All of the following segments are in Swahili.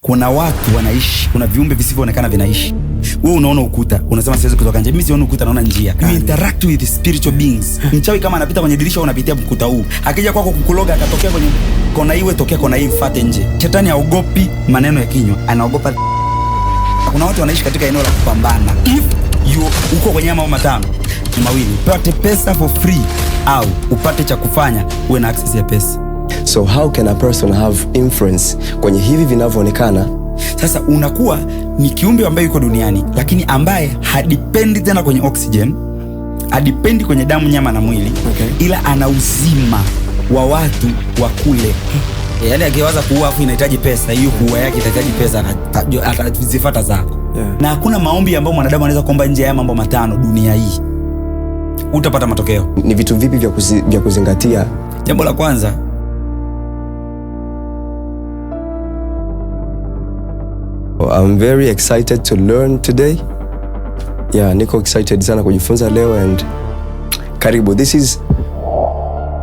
Kuna watu wanaishi, kuna viumbe visivyoonekana vinaishi. Wewe unaona ukuta, unasema siwezi kutoka nje. Mimi sioni ukuta, naona njia. You interact with spiritual beings. Mchawi kama anapita kwenye dirisha, unapitia ukuta huu. Akija kwako kukuloga, akatokea kwenye kona iwe tokea kona hii, mfate nje. Shetani haogopi maneno ya kinywa, anaogopa. Kuna watu wanaishi katika eneo la kupambana. If you uko kwenye mambo matano ni mawili, upate pesa for free au upate cha kufanya uwe na access ya pesa. So how can a person have influence kwenye hivi vinavyoonekana? Sasa unakuwa ni kiumbe ambaye yuko duniani lakini ambaye hadipendi tena kwenye oxygen, hadipendi kwenye damu, nyama na mwili. Ila ana uzima wa watu wa kule. Yaani akiwaza kuua afu inahitaji pesa, hiyo kuua yake itahitaji pesa, atazifuata zako. Na hakuna maombi ambayo mwanadamu anaweza kuomba nje ya mambo matano dunia hii utapata matokeo. Ni vitu vipi vya kuzingatia? Jambo la kwanza, I'm very excited to learn today. Yeah, niko excited sana kujifunza leo and karibu. This is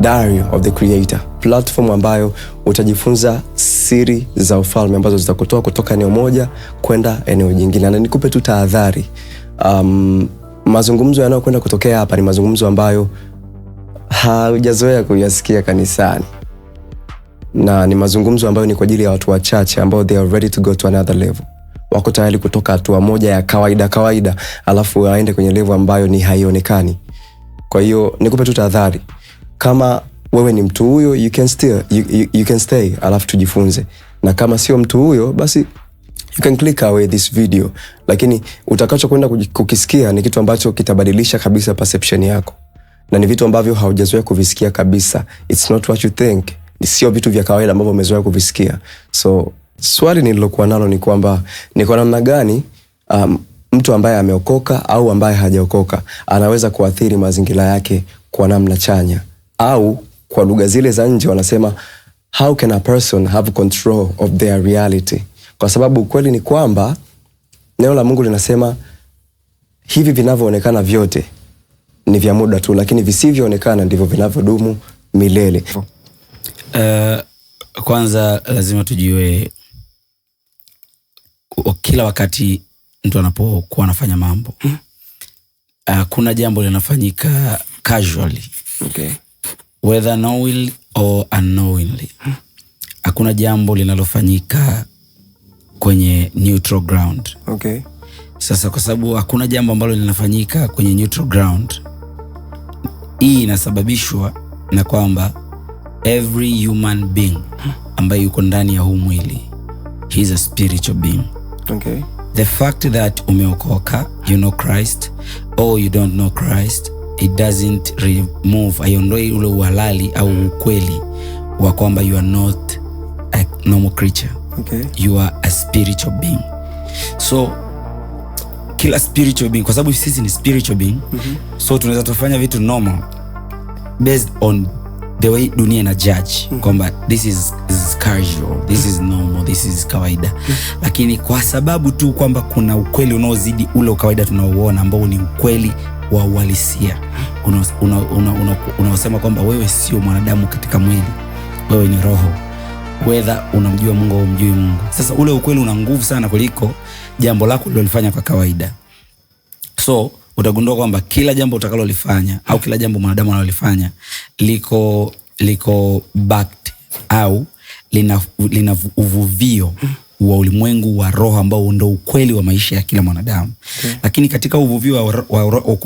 Diary of the Creator, platform ambayo utajifunza siri za ufalme ambazo zitakutoa kutoka eneo moja kwenda eneo jingine. Na nikupe tu tahadhari. Mazungumzo yanayokwenda kutokea hapa ni mazungumzo ambayo haujazoea kuyasikia kanisani, na ni mazungumzo ambayo ni kwa ajili ya watu wachache ambao they are ready to go to another level. Wako tayari kutoka hatua moja ya kawaida kawaida alafu waende kwenye level ambayo ni haionekani. Kwa hiyo nikupe tu tahadhari, kama wewe ni mtu huyo you can still, you can stay alafu tujifunze, na kama sio mtu huyo basi you can click away this video, lakini utakachokwenda kukisikia ni kitu ambacho kitabadilisha kabisa perception yako, na ni vitu ambavyo haujazoea kuvisikia kabisa. It's not what you think, sio vitu vya kawaida ambavyo umezoea kuvisikia. So swali nililokuwa nalo ni kwamba ni kwa namna gani mtu ambaye ameokoka au ambaye hajaokoka anaweza kuathiri mazingira yake kwa namna chanya, au kwa lugha zile za nje wanasema how can a person have control of their reality? Kwa sababu ukweli ni kwamba neno la Mungu linasema hivi vinavyoonekana vyote ni vya muda tu, lakini visivyoonekana ndivyo vinavyodumu milele. Kwanza lazima tujue kila wakati mtu anapokuwa anafanya mambo kuna jambo linafanyika casually. Whether knowingly or unknowingly. Hakuna jambo linalofanyika kwenye neutral ground. Sasa kwa sababu hakuna jambo ambalo linafanyika kwenye neutral ground, hii inasababishwa na kwamba every human being ambaye yuko ndani ya huu mwili, he is a spiritual being. The fact that umeokoka, you know Christ or you don't know Christ, it doesn't remove, haiondoi ule uhalali au ukweli wa kwamba you are not a normal creature. You are a spiritual being. So kila spiritual being, kwa sababu sisi ni spiritual being, so tunaweza tufanya vitu normal based on the way dunia ina judge kwamba this is casual, this is normal, this is kawaida. Lakini kwa sababu tu kwamba kuna ukweli unaozidi ule ukawaida tunaouona ambao ni ukweli wa uhalisia unaosema kwamba wewe sio mwanadamu katika mwili, wewe ni roho, whether unamjua Mungu au humjui Mungu. Sasa ule ukweli una nguvu sana kuliko jambo lako ulilofanya kwa kawaida. So utagundua kwamba kila jambo utakalolifanya au kila jambo mwanadamu analolifanya liko backed au lina uvuvio wa ulimwengu wa roho ambao ndio ukweli wa maisha ya kila mwanadamu. Lakini katika uvuvio wa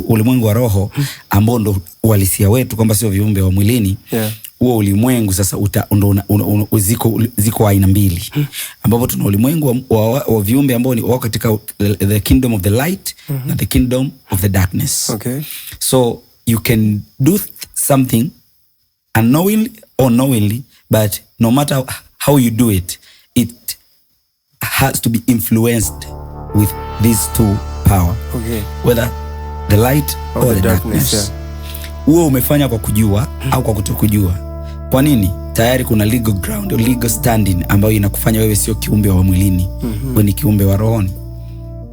ulimwengu wa roho ambao ndio uhalisia wetu kwamba sio viumbe wa mwilini, huo ulimwengu sasa ziko aina mbili, ambapo tuna ulimwengu wa viumbe ambao ni wako katika the kingdom of the light na the kingdom of the darkness. So you can do something unknowingly or knowingly, but no matter how you do it, it has to be influenced with these two power. Whether the light or the darkness. Uwe umefanya kwa kujua au kwa kutokujua. Kwa nini? Tayari kuna legal ground, legal standing ambayo inakufanya wewe sio kiumbe wa mwilini, wewe ni kiumbe wa rohoni.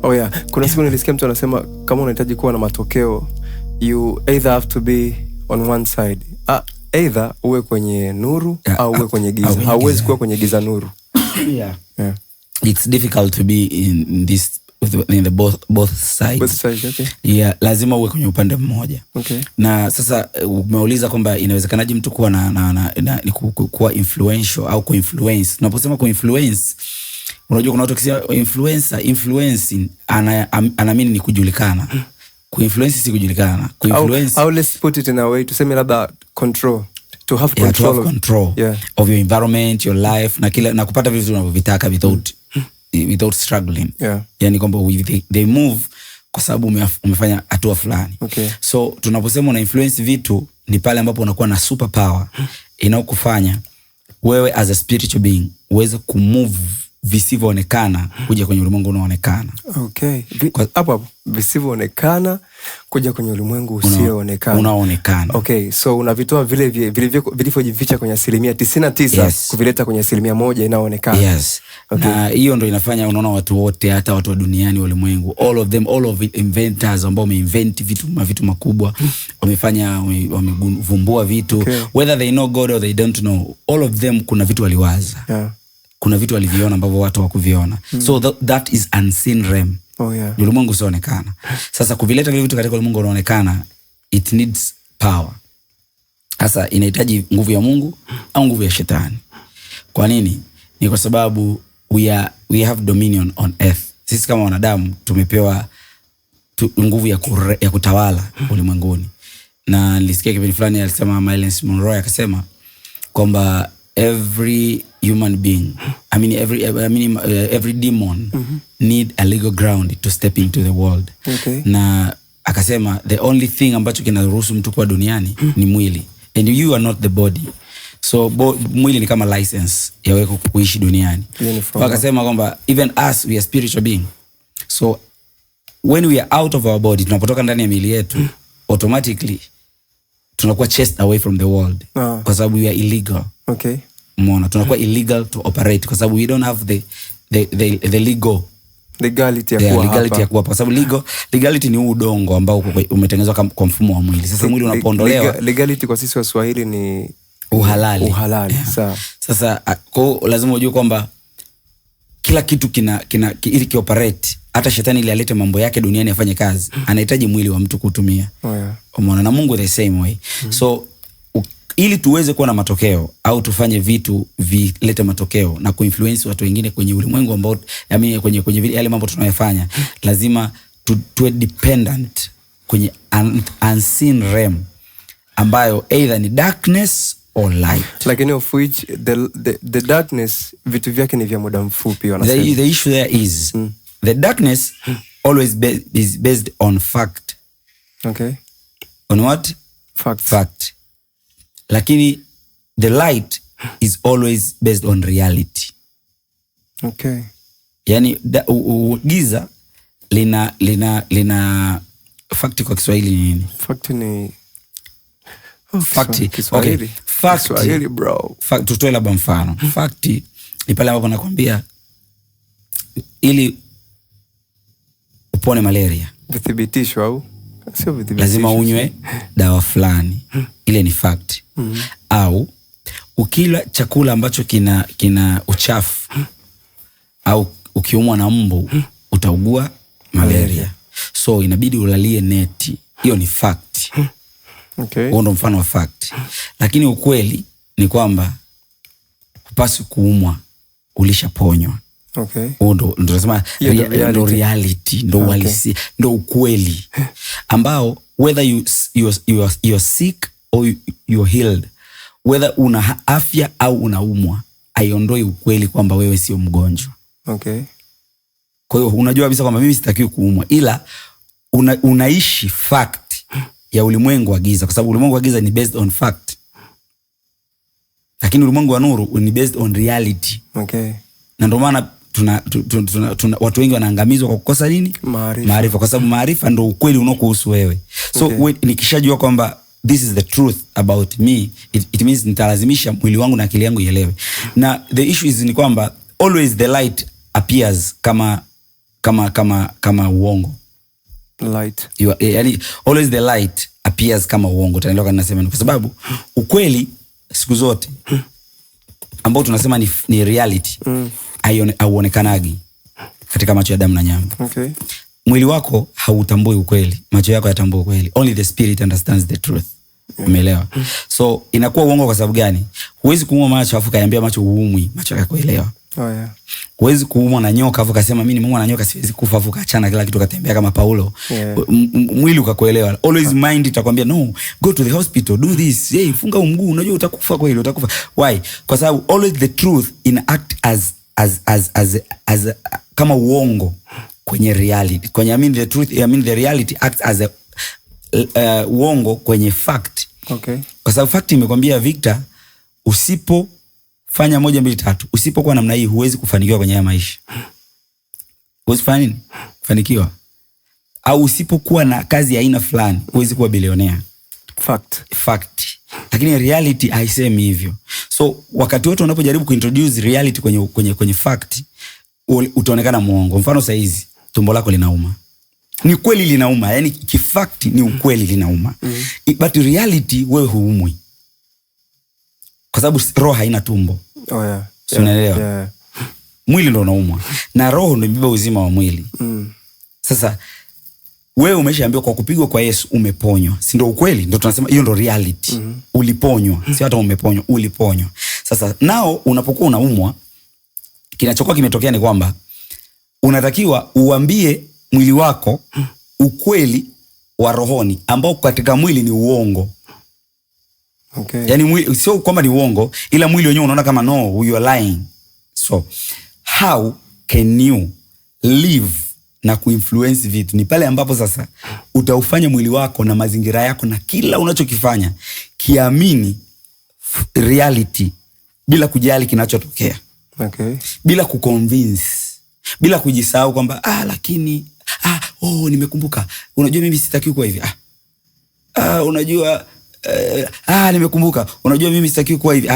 Oh yeah. Kuna siku nilisikia mtu anasema kama unahitaji kuwa na matokeo, you either have to be on one side. Either uwe kwenye nuru au uwe kwenye giza. Hauwezi kuwa kwenye giza nuru. It's difficult to be in this in the both sides. Both sides, okay. Yeah, lazima uwe kwenye upande mmoja. Okay. Na sasa umeuliza kwamba inawezekanaje mtu kuwa na kuwa influential au kuinfluence. Tunaposema kuinfluence, unajua kuna watu wakisema influencer, influencing anaamini ni kujulikana. Kuinfluence si kujulikana. Kuinfluence Au let's put it in a way tuseme labda control. To have Yeah, to control have control of your environment, your life na kila, na kupata vitu unavyovitaka without struggling. Yani kwamba they move kwa sababu umefanya hatua fulani. Okay. So tunaposema una influence vitu ni pale ambapo unakuwa na super power inayokufanya wewe as a spiritual being uweze kumove visivyoonekana kuja kwenye ulimwengu unaoonekana. Okay. Hapo hapo visivyoonekana kuja kwenye ulimwengu usioonekana. Unaoonekana. Okay, so unavitoa vile vilivyojificha kwenye 99% kuvileta kwenye 1% inayoonekana. Yes. Okay. Na hiyo ndio inafanya unaona watu wote, hata watu wa duniani, ulimwengu, all of them, all of inventors ambao wameinvent vitu makubwa, wamevumbua vitu, whether they know God or they don't know, all of them kuna vitu waliwaza. Kuna vitu waliviona ambavyo watu hawakuviona. So that is unseen realm. Oh, yeah. Ni ulimwengu usioonekana. Sasa kuvileta vile vitu katika ulimwengu unaoonekana, it needs power. Sasa inahitaji nguvu ya Mungu au nguvu ya shetani. Kwa nini? Ni kwa sababu we have dominion on earth. Sisi kama wanadamu tumepewa nguvu ya kutawala ulimwenguni. Na nilisikia kipindi fulani alisema Myles Munroe akasema kwamba every human being, I mean every, I mean, every demon need a legal ground to step into the world. Okay. Na akasema the only thing ambacho kinaruhusu mtu kuwa duniani ni mwili. And you are not the body. So mwili ni kama license ya wewe kuishi duniani. Uniform. Kwa akasema kwamba even us we are spiritual being. So when we are out of our body, tunapotoka ndani ya miili yetu, automatically tunakuwa chased away from the world. Kwa sababu we are illegal. Okay. Umeona, tunakuwa illegal to operate kwa sababu we don't have the legal legality ya Yeah, kuwa legality hapa. ya kuwa hapa. Kwa sababu legality ni huu udongo ambao umetengenezwa kwa mfumo wa mwili. Sasa mwili unapoondolewa, Legality kwa sisi Waswahili ni uhalali. Uhalali, Yeah. sawa. Sasa, kwa hiyo lazima ujue kwamba kila kitu ili kioperate, hata shetani ili alete mambo yake duniani afanye kazi, anahitaji mwili wa mtu kutumia. Oh, yeah. Umeona, na Mungu the same way. So ili tuweze kuwa na matokeo au tufanye vitu vilete matokeo na kuinfluence watu wengine kwenye ulimwengu ambao, I mean, kwenye vile, yale mambo tunayofanya, lazima tuwe dependent kwenye unseen realm ambayo either ni darkness or light. Lakini of which the darkness vitu vyake ni vya muda mfupi, wanasema. The issue there is the darkness always is based on fact. Okay. On what? Fact. Fact. Lakini the light is always based on reality. Okay. Yani, giza lina fact kwa Kiswahili ni nini? Fact ni Oh, Fact. Kiswahili. Okay. Fact. Kiswahili, bro. Fact, tutoe labda mfano. Fact ni pale ambapo nakwambia ili upone malaria. Vithibitisho au? Sio vithibitisho. Lazima unywe dawa fulani. Ile ni fact. Au ukila chakula ambacho kina uchafu au ukiumwa na mbu utaugua malaria. So inabidi ulalie neti. Hiyo ni fact. Okay. Huo ndo mfano wa fact. Lakini ukweli ni kwamba hupaswi kuumwa, ulishaponywa. Okay. Huo ndo tunasema Hiyo ndo ndo reality. reality, ndo Okay. uhalisi, ndo ukweli ambao whether you are sick or you are healed, whether una afya au unaumwa, haiondoi ukweli kwamba wewe sio mgonjwa. Okay. Kwa hiyo unajua kabisa kwamba mimi sitakiwi kuumwa, ila unaishi fact ya ulimwengu wa giza, kwa sababu ulimwengu wa giza ni based on fact, lakini ulimwengu wa nuru ni based on reality. Okay. Na ndio maana watu wengi wanaangamizwa kwa kukosa nini? Maarifa. Maarifa, kwa sababu maarifa ndio ukweli unaokuhusu wewe. So Okay. nikishajua kwamba this is the truth about me, it means nitalazimisha mwili wangu na akili yangu ielewe. Na the issue is ni kwamba always the light appears kama uongo. Light. You are, yani, always the light appears kama uongo. Utaelewa kwa nini nasema ni kwa sababu ukweli siku zote ambao tunasema ni reality. hauonekanagi katika macho ya damu na nyama. Mwili wako hautambui ukweli, macho yako yatambui ukweli. Only the spirit understands the truth. Umeelewa? So inakuwa uongo kwa sababu gani? Huwezi kuumwa macho afu kayambia macho uumwi, macho yakakuelewa. Huwezi kuumwa na nyoka afu kasema mimi nimeumwa na nyoka siwezi kufa, afu kaachana kila kitu katembea kama Paulo. Mwili ukakuelewa. Always mind itakwambia no, go to the hospital, do this. Hey, funga mguu, unajua utakufa kweli, utakufa. Why? Kwa sababu always the truth in act as kama uongo kwenye reality. Kwenye I mean the truth, I mean the reality acts as a uongo kwenye fact. Kwa sababu fact imekwambia Victor, usipofanya 1 2 3, usipokuwa namna hii huwezi kufanikiwa kwenye haya maisha. Huwezi kufanya nini? Kufanikiwa. Au usipokuwa na kazi ya aina fulani huwezi kuwa bilionea. Fact. Fact. Lakini reality haisemi hivyo. So wakati wote unapojaribu kuintroduce reality kwenye fact, utaonekana muongo. Mfano saa hizi tumbo lako linauma. Ni kweli linauma, yani kifact ni ukweli linauma. But reality wewe huumwi. Kwa sababu roho haina tumbo. Si unaelewa? Mwili ndo unaumwa na roho ndo imebeba uzima wa mwili. Sasa wewe umeshaambiwa kwa kupigwa kwa Yesu umeponywa. Si ndo ukweli? Ndo tunasema hiyo ndo reality. Uliponywa, si hata umeponywa, uliponywa. Sasa nao unapokuwa unaumwa, kinachokuwa kimetokea ni kwamba unatakiwa uambie mwili wako ukweli wa rohoni ambao katika mwili ni uongo. Yani mwili, sio kwamba ni uongo, ila mwili wenyewe unaona kama no, you are lying. So how can you live na kuinfluence vitu? Ni pale ambapo sasa utaufanya mwili wako na mazingira yako na kila unachokifanya kiamini reality bila kujali kinachotokea. Bila kuconvince, bila kujisahau kwamba lakini oh nimekumbuka, unajua mimi sitaki kuwa hivi. Unajua nimekumbuka, unajua mimi sitaki kuwa hivi.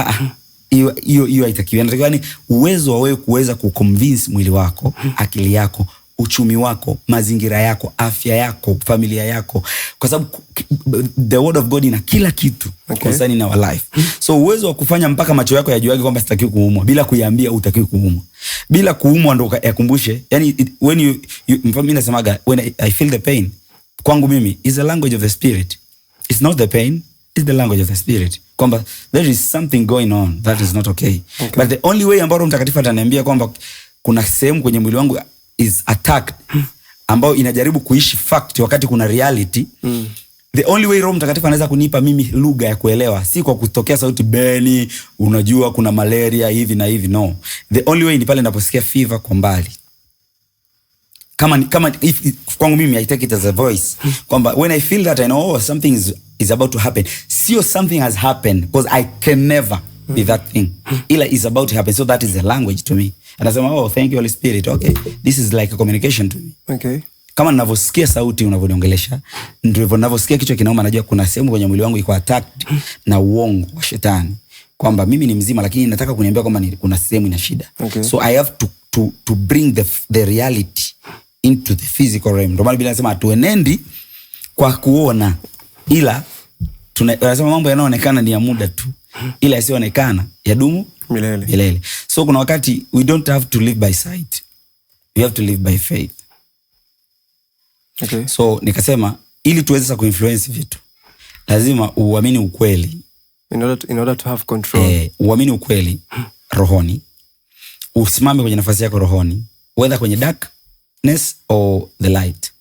Hiyo haitakiwi. Inatakiwa ni uwezo wa wewe kuweza kuconvince mwili wako, akili yako, uchumi wako, mazingira yako, afya yako, familia yako, kwa sababu the word of God ina kila kitu concerning our life. So uwezo wa kufanya mpaka macho yako yajuage kwamba sitaki kuumwa bila kuiambia hutakiwi kuumwa, bila kuumwa ndo yakumbushe. Yani it, when you, you mfano mimi nasemaga when I feel the pain, kwangu mimi is a language of the spirit. It's not the pain, it's the language of the spirit. Kwamba there is something going on that is not okay. But the only way ambayo Roho Mtakatifu ataniambia kwamba kuna sehemu kwenye mwili wangu is attacked ambayo inajaribu kuishi fact wakati kuna reality. The only way Roho Mtakatifu anaweza kunipa mimi lugha ya kuelewa si kwa kutokea sauti Beni, unajua kuna malaria hivi na hivi, no. The only way ni pale ninaposikia fever kwa mbali. Kama if kwangu mimi I take it as a voice kwamba when I feel that I know, oh, something is about to happen. Sio something has happened, because I can never be that thing. Ila is about to happen. So that is a language to me. Anasema, oh, thank you Holy Spirit. Okay, this is like a communication to me. Kama ninavyosikia sauti unavyoniongelesha, ndivyo ninavyosikia kichwa kinauma, najua kuna sehemu kwenye mwili wangu iko attacked na uongo wa shetani. Kwamba mimi ni mzima lakini nataka kuniambia kwamba kuna sehemu ina shida. So I have to bring the reality into the physical realm. Ndio maana Biblia inasema hatuenendi kwa kuona, ila tunasema mambo yanayoonekana ni ya muda tu, ila yasiyoonekana yadumu milele. Milele. So kuna wakati we don't have to live by sight, we have to live by faith. So nikasema ili tuweze sasa kuinfluence vitu lazima uamini ukweli. In order to have control. Uamini ukweli rohoni. Usimame kwenye nafasi yako rohoni, whether kwenye darkness or the light.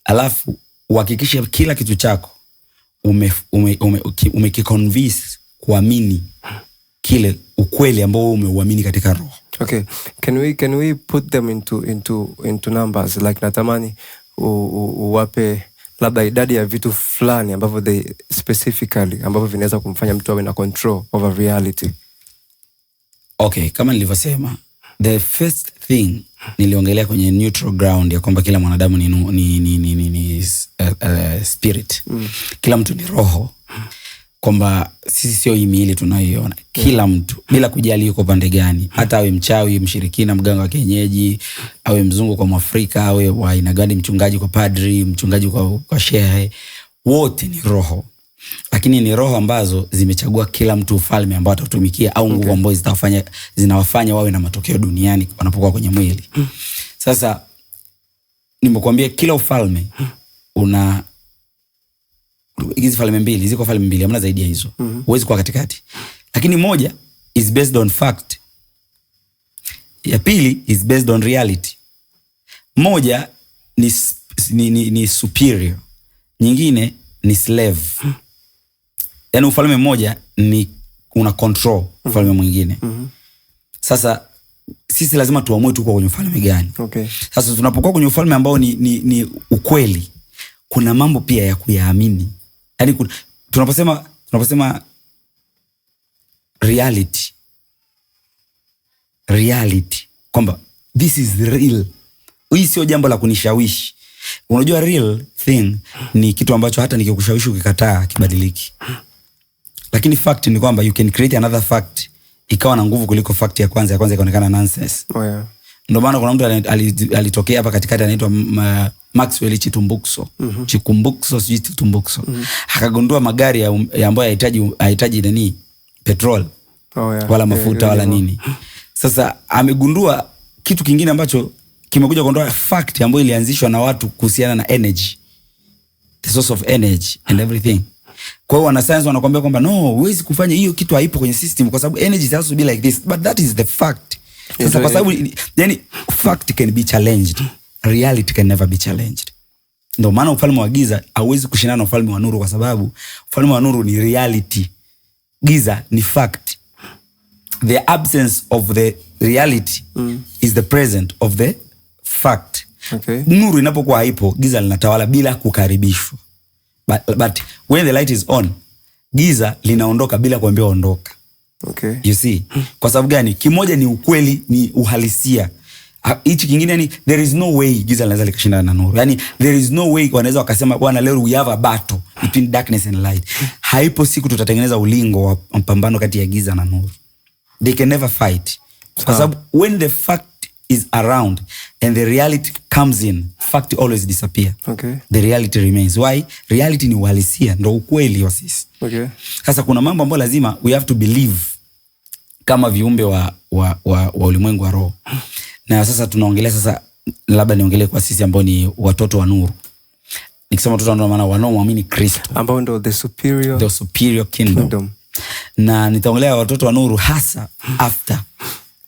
Alafu uhakikishe kila kitu chako umekiconvince kuamini kile ukweli ambao wewe umeuamini katika roho. Okay. Can we put them into numbers? Like natamani uwape labda idadi ya vitu fulani ambavyo they specifically ambavyo vinaweza kumfanya mtu awe na control over reality. Okay, kama nilivyosema, the first thing niliongelea kwenye neutral ground ya kwamba kila mwanadamu ni spirit. Kila mtu ni roho. Kwamba sisi sio hii miili tunayoiona. Kila mtu bila kujali yuko pande gani, hata awe mchawi, mshirikina, mganga wa kienyeji, awe mzungu kwa Mwafrika, awe wa aina gani, mchungaji kwa padri, mchungaji kwa shehe, wote ni roho. Lakini ni roho ambazo zimechagua kila mtu ufalme ambao atatumikia au nguvu ambazo zinawafanya wawe na matokeo duniani wanapokuwa kwenye mwili. Sasa nimekuambia kila ufalme una hizi falme mbili, ziko falme mbili, hamna zaidi ya hizo. Huwezi kuwa katikati. Lakini moja is based on fact. Ya pili is based on reality. Moja ni superior. Nyingine ni slave. Yaani ufalme mmoja ni una control ufalme mwingine. Sasa sisi lazima tuamue tuko kwenye ufalme gani. Sasa tunapokuwa kwenye ufalme ambao ni ukweli, kuna mambo pia ya kuyaamini. Yaani tunaposema reality kwamba this is real. Hii sio jambo la kunishawishi. Unajua real thing ni kitu ambacho hata nikikushawishi ukikataa kibadiliki. Lakini fact ni kwamba you can create another fact ikawa na nguvu kuliko fact ya kwanza, ya kwanza ikaonekana nonsense. Ndio maana kuna mtu alitokea hapa katikati anaitwa Maxwell Chitumbukso. Chikumbukso, sijui Chitumbukso. Akagundua magari ya ambayo hayahitaji nini? Petrol. Wala mafuta wala nini. Sasa amegundua kitu kingine ambacho kimekuja kuondoa fact ambayo ilianzishwa na watu kuhusiana na energy. The source of energy and everything. Kwa hiyo wanasayansi wanakuambia kwamba no, huwezi kufanya hiyo kitu, haipo kwenye system kwa sababu energy has to be like this, but that is the fact. Sasa kwa sababu yani fact can be challenged, reality can never be challenged. Ndio maana ufalme wa giza hauwezi kushindana na ufalme wa nuru, kwa sababu ufalme wa nuru ni reality, giza ni fact. The absence of the reality is the present of the fact. Nuru inapokuwa haipo, giza linatawala bila kukaribishwa. But when the light is on, giza linaondoka bila kuambiwa ondoka. You see? Kwa sababu gani? Kimoja ni ukweli, ni uhalisia. Hichi kingine ni there is no way giza linaweza likashindana na nuru. Yani there is no way wanaweza wakasema bwana leo we have a battle between darkness and light. Haipo siku tutatengeneza ulingo wa mpambano kati ya giza na nuru. They can never fight. Kwa sababu when the fact is around and the reality comes in, fact always disappear. The reality remains. Why? Reality ni uhalisia, ndo ukweli wa sisi. Sasa kuna mambo ambayo lazima we have to believe kama viumbe wa ulimwengu wa roho. Na sasa tunaongelea sasa, labda niongelee kwa sisi ambao ni watoto wa nuru. Nikisema watoto wa nuru maana wanaoamini Kristo, ambao ndo the superior, the superior kingdom. Na nitaongelea watoto wa nuru hasa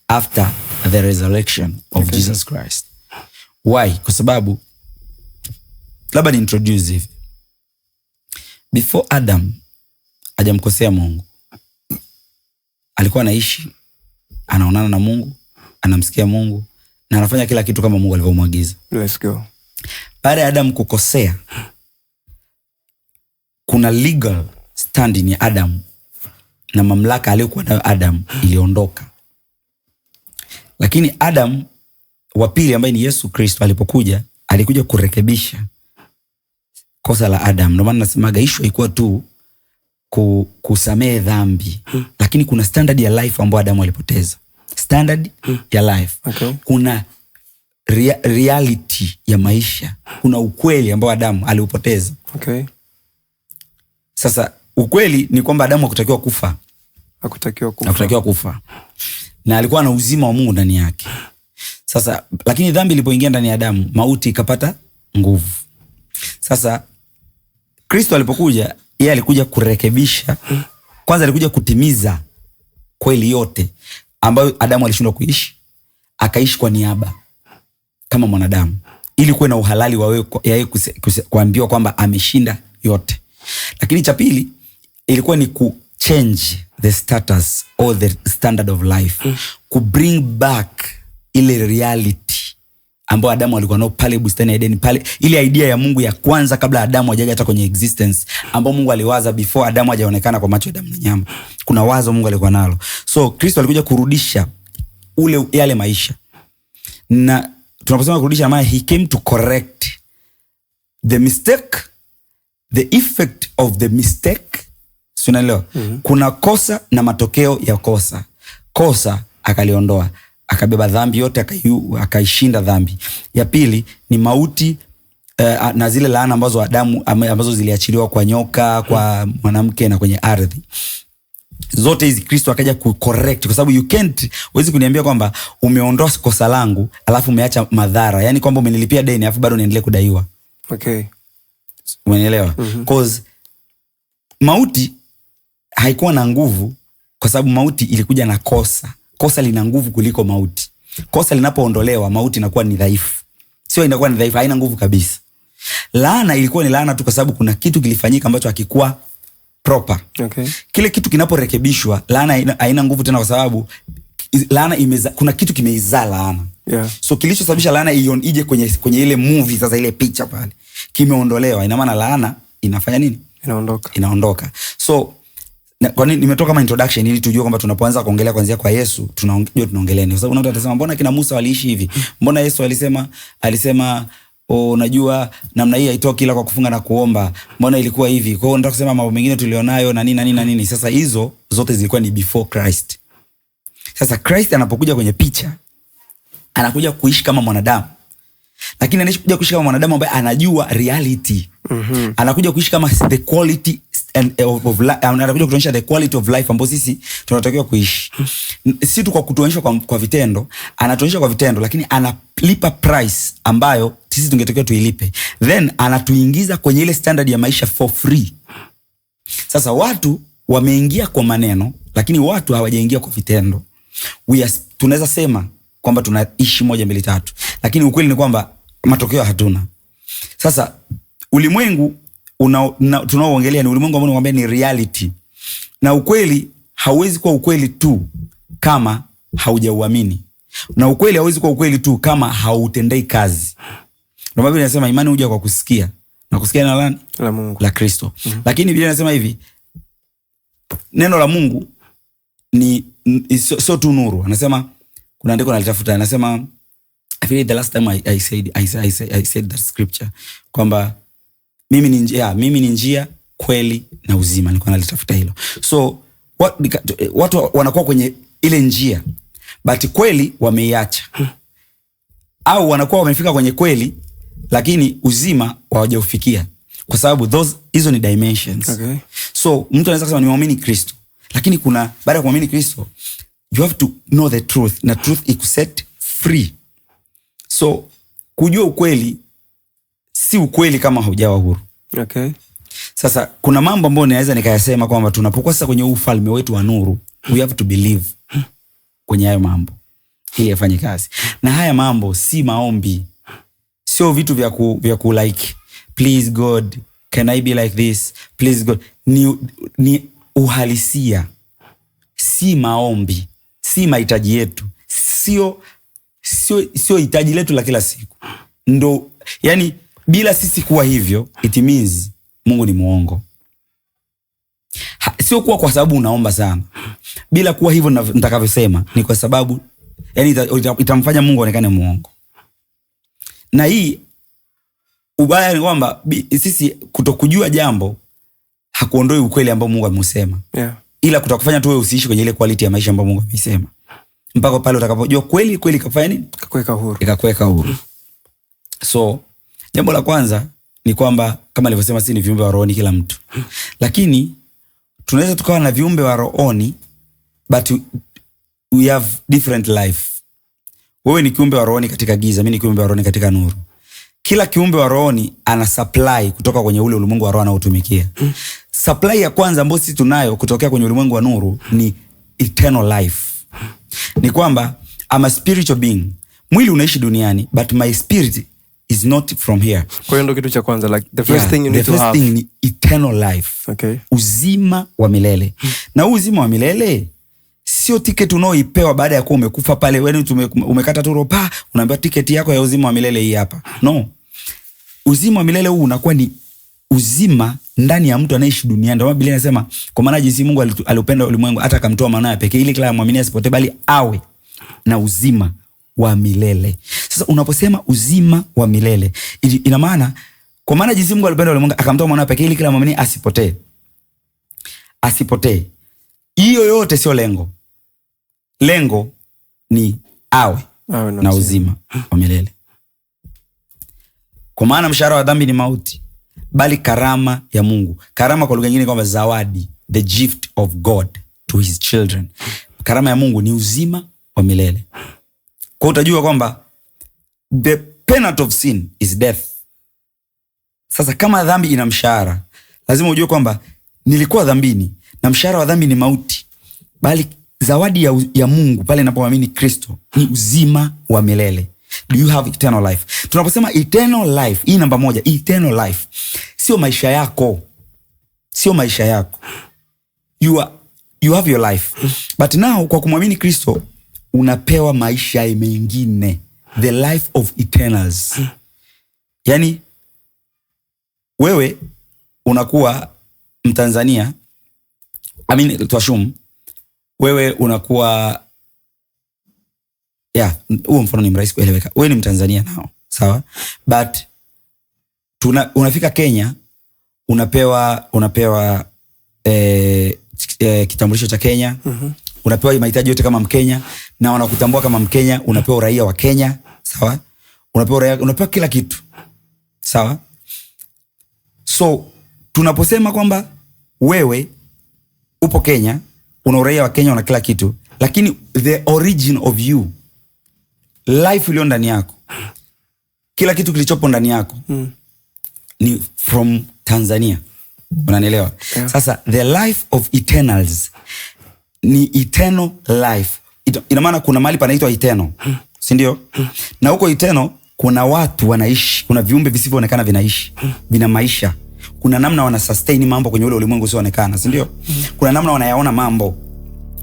after the resurrection of Jesus Christ. Why? Kwa sababu labda ni introduce hivi. Before Adam hajamkosea Mungu, alikuwa anaishi, anaonana na Mungu, anamsikia Mungu na anafanya kila kitu kama Mungu alivyomwagiza. Let's go. Baada ya Adam kukosea, kuna legal standing ya Adam na mamlaka aliyokuwa nayo Adam iliondoka. Lakini Adam wa pili ambaye ni Yesu Kristo alipokuja, alikuja kurekebisha kosa la Adam. Ndio maana nasemaga issue haikuwa tu kusamehe dhambi, lakini kuna standard ya life ambayo Adamu alipoteza. Standard ya life. Kuna reality ya maisha. Kuna ukweli ambao Adamu aliupoteza. Sasa ukweli ni kwamba Adamu hakutakiwa kufa. Hakutakiwa kufa. Hakutakiwa kufa. Na alikuwa na uzima wa Mungu ndani yake. Sasa lakini dhambi ilipoingia ndani ya Adamu, mauti ikapata nguvu. Sasa Kristo alipokuja, yeye alikuja kurekebisha. Kwanza alikuja kutimiza kweli yote ambayo Adamu alishindwa kuishi, akaishi kwa niaba kama mwanadamu ili kuwe na uhalali wa wewe yeye kuambiwa kwamba ameshinda yote. Lakini cha pili ilikuwa ni ku change the status or the standard of life, ku bring back ile reality ambayo Adamu alikuwa nayo pale bustani ya Edeni, pale ile idea ya Mungu ya kwanza kabla Adamu hajaja hata kwenye existence, ambayo Mungu aliwaza before Adamu hajaonekana kwa macho ya damu na nyama. Kuna wazo Mungu alikuwa nalo. So Kristo alikuja kurudisha ule yale maisha. Na tunaposema kurudisha, maana he came to correct the mistake, the effect of the mistake. Si unaelewa? Kuna kosa na matokeo ya kosa. Kosa akaliondoa, akabeba dhambi yote, akaishinda dhambi. Ya pili ni mauti, Na zile laana ambazo Adamu ambazo ziliachiliwa kwa nyoka, kwa mwanamke na kwenye ardhi. Zote hizi Kristo akaja ku correct, kwa sababu you can't, huwezi kuniambia kwamba umeondoa kosa langu alafu umeacha madhara, yani kwamba umenilipia deni alafu bado niendelee kudaiwa. Umenielewa? Cause mauti haikuwa na nguvu kwa sababu mauti ilikuja na kosa. Kosa lina nguvu kuliko mauti. Kosa linapoondolewa mauti inakuwa ni dhaifu. Sio inakuwa ni dhaifu, haina nguvu kabisa. Laana ilikuwa ni laana tu kwa sababu kuna kitu kilifanyika ambacho hakikuwa proper. Kile kitu kinaporekebishwa, laana haina nguvu tena kwa sababu laana kuna kitu kimeizaa laana. So kilichosababisha laana ije kwenye ile movie sasa, ile picha pale, kimeondolewa. Ina maana laana inafanya nini? Inaondoka. Inaondoka. So kwa nini nimetoka kama introduction ili tujue kwamba tunapoanza kuongelea kuanzia kwa Yesu tunajua tunaongelea nini. Kwa sababu mtu atasema mbona kina Musa waliishi hivi? Mbona Yesu alisema unajua namna hii haitoki ila kwa kufunga na kuomba. Mbona ilikuwa hivi? Kwa hiyo nataka kusema mambo mengine tulionayo na nini na nini na nini. Sasa hizo zote zilikuwa ni before Christ. Sasa Christ anapokuja kwenye picha anakuja kuishi kama mwanadamu. Lakini anakuja kuishi kama mwanadamu ambaye anajua reality. Anakuja kuishi kama the quality and of life, anakuja kutuonyesha the quality of life ambayo sisi tunatakiwa kuishi. Si tu kwa kutuonyesha kwa vitendo, anatuonyesha kwa vitendo lakini analipa price ambayo sisi tungetakiwa tuilipe. Then anatuingiza kwenye ile standard ya maisha for free. Sasa watu wameingia kwa maneno lakini watu hawajaingia kwa vitendo. Tunaweza sema kwamba tunaishi 1 2 3, lakini ukweli ni kwamba matokeo hatuna. Sasa ulimwengu tunaoongelea ni ulimwengu ambao nakwambia ni reality. Na ukweli hauwezi kuwa ukweli tu kama haujauamini. Na ukweli hauwezi kuwa ukweli tu kama hautendei kazi. Ndio Biblia inasema imani huja kwa kusikia. Na kusikia neno la nani? La Mungu. La Kristo. Lakini Biblia inasema hivi, neno la Mungu ni sio tu nuru. Anasema kuna andiko nalitafuta, anasema I feel the last time I said that scripture kwamba mimi ni njia, kweli na uzima. Nilikuwa nalitafuta hilo. So watu wanakuwa kwenye ile njia but kweli wameiacha. Au wanakuwa wamefika kwenye kweli lakini uzima hawajaufikia. Kwa sababu hizo ni dimensions. So mtu anaweza kusema nimeamini Kristo, lakini kuna baada ya kuamini Kristo you have to know the truth, na truth ikuset free. So kujua ukweli si ukweli kama haujawa huru. Sasa kuna mambo ambayo naweza nikayasema kwamba tunapokuwa sasa kwenye ufalme wetu wa nuru, we have to believe kwenye hayo mambo ili yafanye kazi. Na haya mambo si maombi, sio vitu vya ku like please God can I be like this, please God. Ni uhalisia, si maombi, si mahitaji yetu, sio hitaji letu la kila siku. Ndo yani bila sisi kuwa hivyo it means Mungu ni muongo. Sio kuwa kwa sababu unaomba sana. Bila kuwa hivyo nitakavyosema ni kwa sababu yani itamfanya Mungu aonekane muongo. Na hii ubaya ni kwamba sisi kutokujua jambo hakuondoi ukweli ambao Mungu ameusema. Ila kutakufanya tu wewe usiishi kwenye ile quality ya maisha ambayo Mungu ameisema. Mpaka pale utakapojua kweli kweli ikafanya nini? Ikakuweka huru. Ikakuweka huru. So jambo la kwanza ni kwamba kama nilivyosema sisi ni viumbe wa rohoni kila mtu. Lakini tunaweza tukawa na viumbe wa rohoni but we have different life. Wewe ni kiumbe wa rohoni katika giza, mimi ni kiumbe wa rohoni katika nuru. Kila kiumbe wa rohoni ana supply kutoka kwenye ule ulimwengu wa roho anaotumikia. Supply ya kwanza ambayo sisi tunayo kutokea kwenye ulimwengu wa nuru ni eternal life. Ni kwamba I'm a spiritual being. Mwili unaishi duniani but my spirit is not from here. Kwa hiyo ndio kitu cha kwanza, like the first thing you need the to first have. Thing ni eternal life. Uzima wa milele. Na huu uzima wa milele sio tiketi unaoipewa baada ya kuwa umekufa pale, wewe umekata tu roho, unaambiwa tiketi yako ya uzima wa milele hii hapa. No. Uzima wa milele huu unakuwa ni uzima ndani ya mtu anayeishi duniani. Ndio maana Biblia inasema kwa maana jinsi Mungu aliupenda ulimwengu hata akamtoa mwanawe pekee ili kila amwamini asipotee bali awe na uzima wa milele. Sasa unaposema uzima wa milele, ina maana kwa maana jinsi Mungu alipenda ulimwengu akamtoa mwanawe pekee ili kila amwamini asipotee. Asipotee. Hiyo yote sio lengo. Lengo ni awe Awe na na uzima wa milele. Kwa maana mshahara wa dhambi ni mauti, bali karama ya Mungu. Karama kwa lugha nyingine kwamba zawadi, the gift of God to his children. Karama ya Mungu ni uzima wa milele. Kwa utajua kwamba the penalty of sin is death. Sasa kama dhambi ina mshahara, lazima ujue kwamba nilikuwa dhambini na mshahara wa dhambi ni mauti, bali zawadi ya Mungu pale ninapomwamini Kristo ni uzima wa milele. Do you have eternal life? Tunaposema eternal life, hii namba moja, eternal life sio maisha yako. Sio maisha yako. You have your life. But now kwa kumwamini Kristo unapewa maisha mengine, the life of eternals. Yani wewe unakuwa Mtanzania, I mean tuassume wewe unakuwa, yeah, huo mfano ni mrahisi kueleweka. Wewe ni Mtanzania nao, sawa? But unafika Kenya, unapewa kitambulisho cha Kenya. Unapewa mahitaji yote kama Mkenya na wanakutambua kama Mkenya, unapewa uraia wa Kenya, sawa? Unapewa uraia, unapewa kila kitu. Sawa? So tunaposema kwamba wewe upo Kenya, una uraia wa Kenya, una kila kitu, lakini the origin of you, life iliyo ndani yako, kila kitu kilichopo ndani yako ni from Tanzania. Unanielewa? Yeah. Sasa the life of eternals ni eternal life. Ina maana kuna mahali panaitwa eternal, si ndio? Na huko eternal kuna watu wanaishi, kuna viumbe visivyoonekana vinaishi, vina maisha. Kuna namna wana sustain mambo kwenye ule ulimwengu usioonekana, si ndio? Kuna namna wanayaona mambo.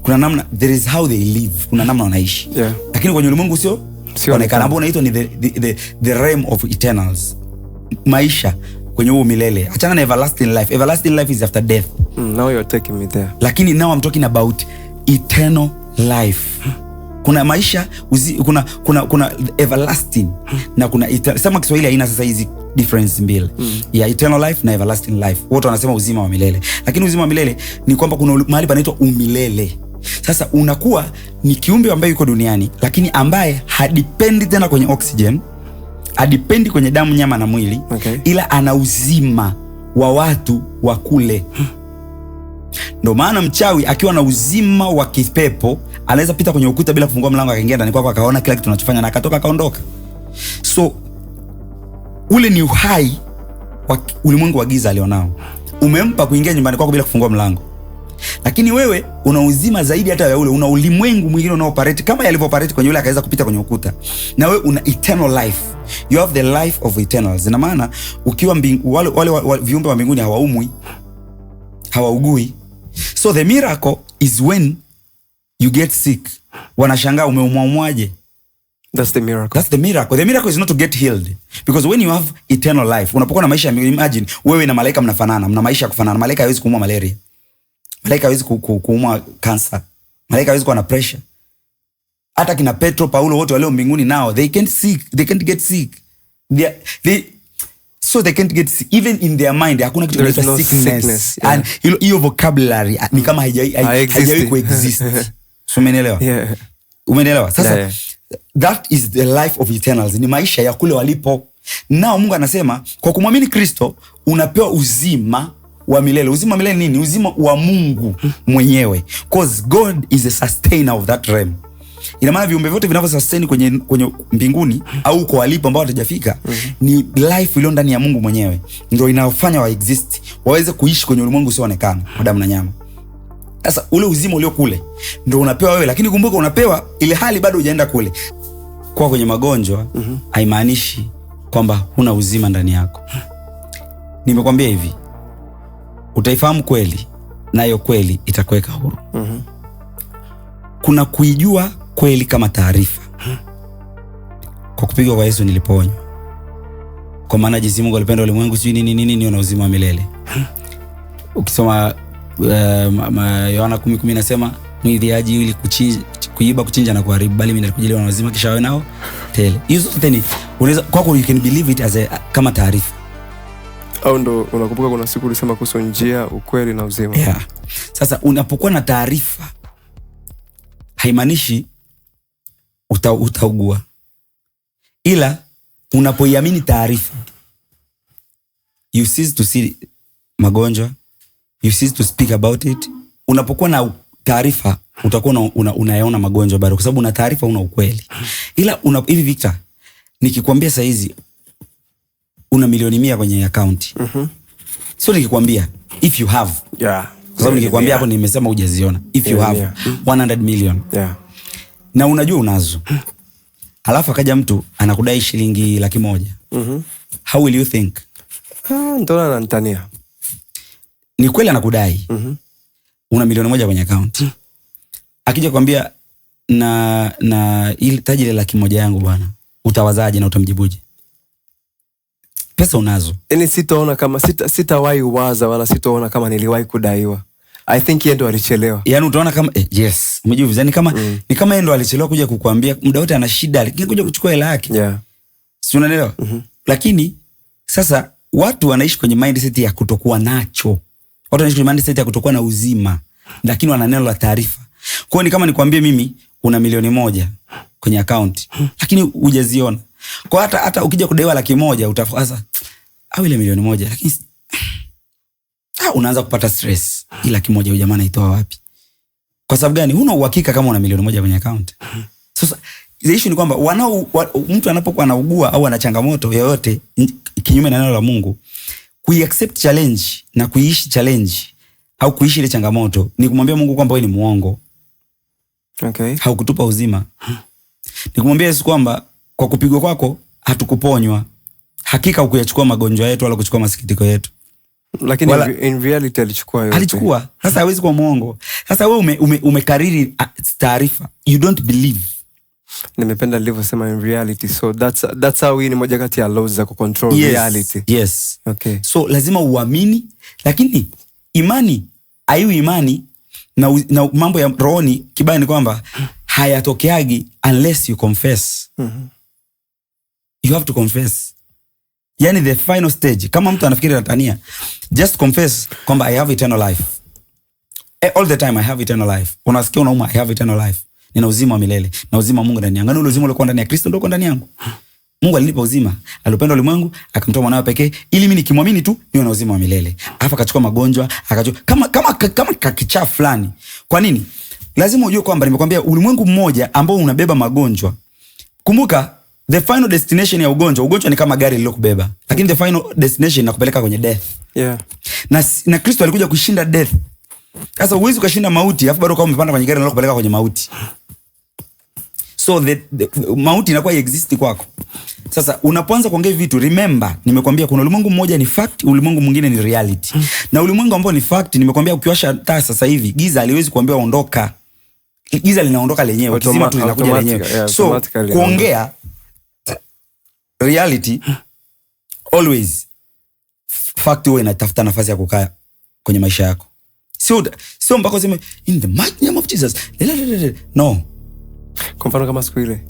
Kuna namna, there is how they live. Kuna namna wanaishi. Yeah. Lakini kwenye ulimwengu usioonekana ambao unaitwa ni the realm of eternals. Maisha kwenye huo milele. Achana na everlasting life. Everlasting life is after death. Now you're taking me there. Lakini now I'm talking about eternal life. Kuna maisha kuna everlasting na kuna eternal. Sema Kiswahili haina sasa hizi difference mbili. Ya eternal life na everlasting life. Wote wanasema uzima wa milele. Lakini uzima wa milele ni kwamba kuna mahali panaitwa umilele. Sasa unakuwa ni kiumbe ambaye yuko duniani, lakini ambaye hadipendi tena kwenye oxygen, hadipendi kwenye damu, nyama na mwili, Okay. ila ana uzima wa watu wa kule. Ndio maana mchawi akiwa na uzima wa kipepo anaweza pita kwenye ukuta bila kufungua mlango, akaingia ndani kwako akaona kila kitu unachofanya na akatoka akaondoka. So ule ni uhai wa ulimwengu wa giza alionao. Umempa kuingia nyumbani kwako bila kufungua mlango. Lakini wewe una uzima zaidi hata ya ule, una ulimwengu mwingine unaooperate kama yalivyo operate kwenye ule akaweza kupita kwenye ukuta. Na wewe una eternal life. You have the life of eternals. Ina maana ukiwa wale viumbe wa mbinguni hawaumwi, hawaugui. So the miracle is when you get sick. Wanashangaa umeumwaumwaje? That's the miracle. That's the miracle. The miracle is not to get healed. Because when you have eternal life, unapokuwa na maisha, imagine wewe na malaika mnafanana, mna maisha ya kufanana. Malaika hawezi kuumwa malaria. Malaika hawezi kuumwa cancer. Malaika hawezi kuwa na pressure. Hata kina Petro, Paulo wote walio mbinguni nao, they can't sick, they can't get sick. So they can't get sick. Even in their mind hakuna kitu There is kinaitwa no sickness. sickness, yeah. And hiyo vocabulary ni kama Haexist. haijawahi kuexist. So umenielewa? Yeah. Umenielewa? Sasa Yeah. that is the life of eternals. Ni maisha ya kule walipo. Nao Mungu anasema kwa kumwamini Kristo unapewa uzima wa milele. Uzima wa milele nini? Uzima wa Mungu mwenyewe. Because God is a sustainer of that realm. Ina maana viumbe vyote vinavyo sustain kwenye mbinguni au kwa walipo ambao hawatajafika ni life iliyo ndani ya Mungu mwenyewe. Ndio inayofanya wa exist, waweze kuishi kwenye ulimwengu usioonekana wa damu na nyama. Sasa ule uzima ulio kule ndio unapewa wewe, lakini kumbuka unapewa ile hali bado hujaenda kule. Kwa kwenye magonjwa haimaanishi kwamba huna uzima ndani yako. Nimekwambia hivi, utaifahamu kweli nayo kweli itakuweka huru. Kuna kuijua kweli kama taarifa. Kwa kupigwa kwa Yesu niliponywa. Kwa maana jinsi Mungu alipenda ulimwengu sijui nini nini nini, una uzima wa milele. Ukisoma Yohana 10:10 inasema mwizi haji ili kuiba, kuchinja na kuharibu, bali mimi nalikuja ili wawe na uzima kisha wawe nao tele. Hizo zote ni unaweza kwako, you can believe it as a, kama taarifa. Au ndo unakumbuka kuna siku ulisema kuhusu njia, ukweli na uzima. Yeah. Sasa unapokuwa na taarifa haimaanishi utaugua. Ila unapoiamini taarifa You cease to see magonjwa, you cease to speak about it. Unapokuwa na taarifa utakuwa unayaona magonjwa bado, kwa sababu una taarifa, una ukweli. Ila hivi Victor, nikikwambia saa hizi una 100 milioni kwenye account. Sio nikikwambia, if you have. Kwa sababu nikikwambia hapo nimesema hujaziona. If you have 100 million. Na unajua unazo. Alafu akaja mtu anakudai shilingi 100,000. How will you think? Ndio ananitania. Ni kweli anakudai. Una 1 milioni kwenye account. Akija kwambia na ile taji ile 100,000 yangu bwana, utawazaje na utamjibuje? Pesa unazo. Yaani sitaona kama sitawahi waza wala sitaona kama niliwahi kudaiwa. I think yeye ndo alichelewa. Yaani utaona kama yes, umejua yani kama ni kama yeye ndo alichelewa kuja kukuambia, muda wote ana shida, lakini kuja kuchukua hela yake. Si unaelewa? Lakini sasa watu wanaishi kwenye mindset ya kutokuwa nacho. Watu wanaishi kwenye mindset ya kutokuwa na uzima, lakini wana neno la taarifa. Kwa hiyo ni kama nikwambie mimi una 1 milioni kwenye account, lakini hujaziona. Kwa hata ukija kudaiwa 100,000 utafaza au ile 1 milioni, lakini unaanza kupata stress. Ile 100,000 huyu jamaa anaitoa wapi? Kwa sababu gani? Huna uhakika kama una 1 milioni kwenye account. Sasa the issue ni kwamba mtu anapokuwa anaugua au ana changamoto yoyote kinyume na neno la Mungu, kuiaccept challenge na kuiishi challenge au kuishi ile changamoto ni kumwambia Mungu kwamba wewe ni muongo. Haukutupa uzima. Ni kumwambia Yesu kwamba kwa kupigwa kwako hatukuponywa. Hakika hukuyachukua magonjwa yetu wala kuchukua masikitiko yetu. Lakini in reality alichukua yote. Alichukua. Sasa hawezi kuwa muongo. Sasa wewe umekariri taarifa. You don't believe. Nimependa nilivyosema in reality. So that's how hii ni moja kati ya laws za kucontrol reality. Yes. So lazima uamini, lakini imani haiwi imani na mambo ya rohoni kibaya ni kwamba hayatokeagi unless you confess. You have to confess. Yani the final stage, kama mtu anafikiri anatania, just confess kwamba I have eternal life. All the time I have eternal life. Unasikia unauma, I have eternal life. Nina uzima wa milele. Na uzima wa Mungu ndani yangu. Ule uzima uliokuwa ndani ya Kristo ndio uko ndani yangu. Mungu alinipa uzima. Alipenda ulimwengu, akamtoa mwanawe pekee ili mimi nikimwamini tu niwe na uzima wa milele. Alafu akachukua magonjwa, akachukua kama kakichaa fulani. Kwa nini? Lazima ujue kwamba nimekwambia ulimwengu mmoja ambao unabeba magonjwa. Kumbuka the final destination ya ugonjwa, ugonjwa ni kama gari lililokubeba. Lakini the final destination inakupeleka kwenye death. Na Kristo alikuja kushinda death. Sasa huwezi ukashinda mauti alafu bado kama umepanda kwenye gari linalokupeleka kwenye mauti. So the mauti inakuwa exist kwako. Sasa unapoanza kuongea vitu, remember nimekwambia kuna ulimwengu mmoja ni fact, ulimwengu mwingine ni reality. Na ulimwengu ambao ni fact, nimekwambia ukiwasha taa sasa hivi giza haliwezi kuambia ondoka. Giza linaondoka lenyewe, ukizima tu linakuja lenyewe. So Automatically kuongea reality always fact huwa inatafuta nafasi ya kukaa kwenye maisha yako. Sio mpaka useme in the mighty name of Jesus. No. Kwa mfano kama siku ile,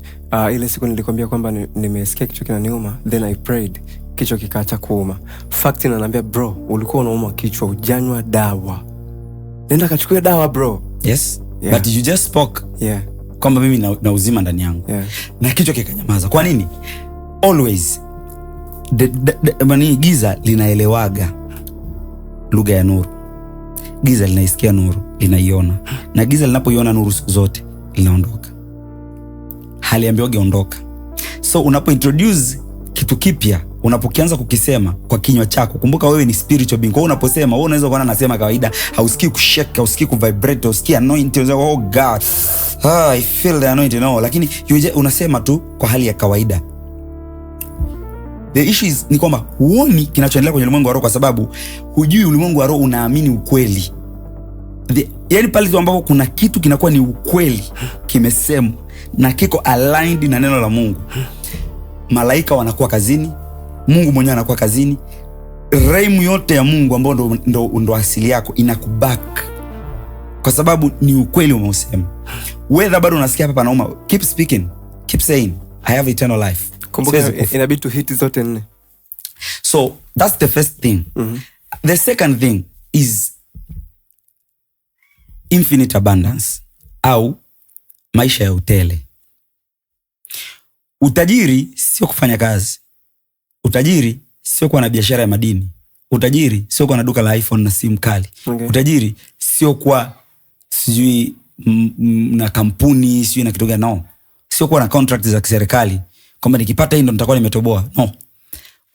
ile siku nilikwambia kwamba nimesikia kichwa kinaniuma, then I prayed, kichwa kikaacha kuuma. Fact inaniambia bro, ulikuwa unauma kichwa, hujanywa dawa. Nenda kachukue dawa bro. Yes. But you just spoke kwamba mimi na uzima ndani yangu. Na kichwa kikanyamaza. Kwa nini? Always giza linaelewaga lugha ya nuru. Giza linaisikia nuru, linaiona. Na giza linapoiona nuru siku zote linaondoka. Haliambiwagi ondoka. So unapo introduce kitu kipya, unapokianza kukisema kwa kinywa chako, kumbuka wewe ni spiritual being. Kwa hiyo unaposema, wewe unaweza kuona nasema kawaida, hausikii kushake, hausikii kuvibrate, hausikii anointing, unasema oh God, I feel the anointing. No, lakini unasema tu kwa hali ya kawaida. The issue is ni kwamba huoni kinachoendelea kwenye ulimwengu wa roho kwa sababu hujui ulimwengu wa roho unaamini ukweli. Yani pale tu ambapo kuna kitu kinakuwa ni ukweli kimesemwa na kiko aligned na neno la Mungu, malaika wanakuwa kazini, Mungu mwenyewe anakuwa kazini, realm yote ya Mungu ambayo ndo asili yako inakuback kwa sababu ni ukweli umeusema. Whether bado unasikia hapa panauma, keep speaking, keep saying I have eternal life. Kumbuka Siwezi kufa. inabidi tu hit zote nne. So that's the first thing. The second thing is infinite abundance au maisha ya utele. Utajiri sio kufanya kazi. Utajiri sio kuwa na biashara ya madini. Utajiri sio kuwa na duka la iPhone na simu kali. Okay. Utajiri sio kuwa sijui na kampuni, sijui na kitu gani, no. Sio kuwa na contract za kiserikali kwamba nikipata hii ndo nitakuwa nimetoboa. No.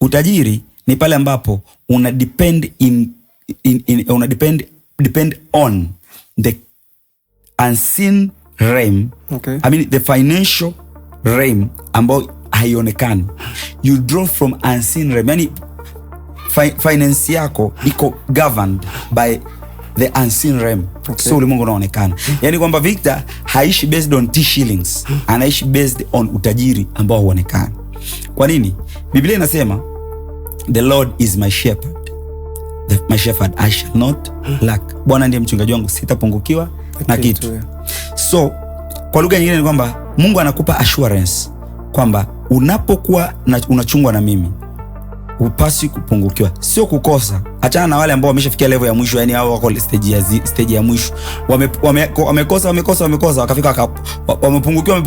Utajiri ni pale ambapo una depend in, in, in una depend, depend on the unseen realm. Okay. I mean the financial realm ambayo haionekani. You draw from unseen realm. Yani finance yako iko governed by the unseen realm. Okay. So ulimwengu unaonekana. Yani kwamba Victor haishi based on T shillings, anaishi based on utajiri ambao huonekani. Kwa nini? Biblia inasema the Lord is my shepherd. My shepherd I shall not lack. Bwana ndiye mchungaji wangu, sitapungukiwa na kitu. So kwa lugha nyingine ni kwamba Mungu anakupa assurance kwamba unapokuwa unachungwa na mimi hupaswi kupungukiwa. Sio kukosa. Achana na wale ambao wameshafikia level ya mwisho, yani hao wako stage ya mwisho. Wamekosa, wakafika wamepungukiwa,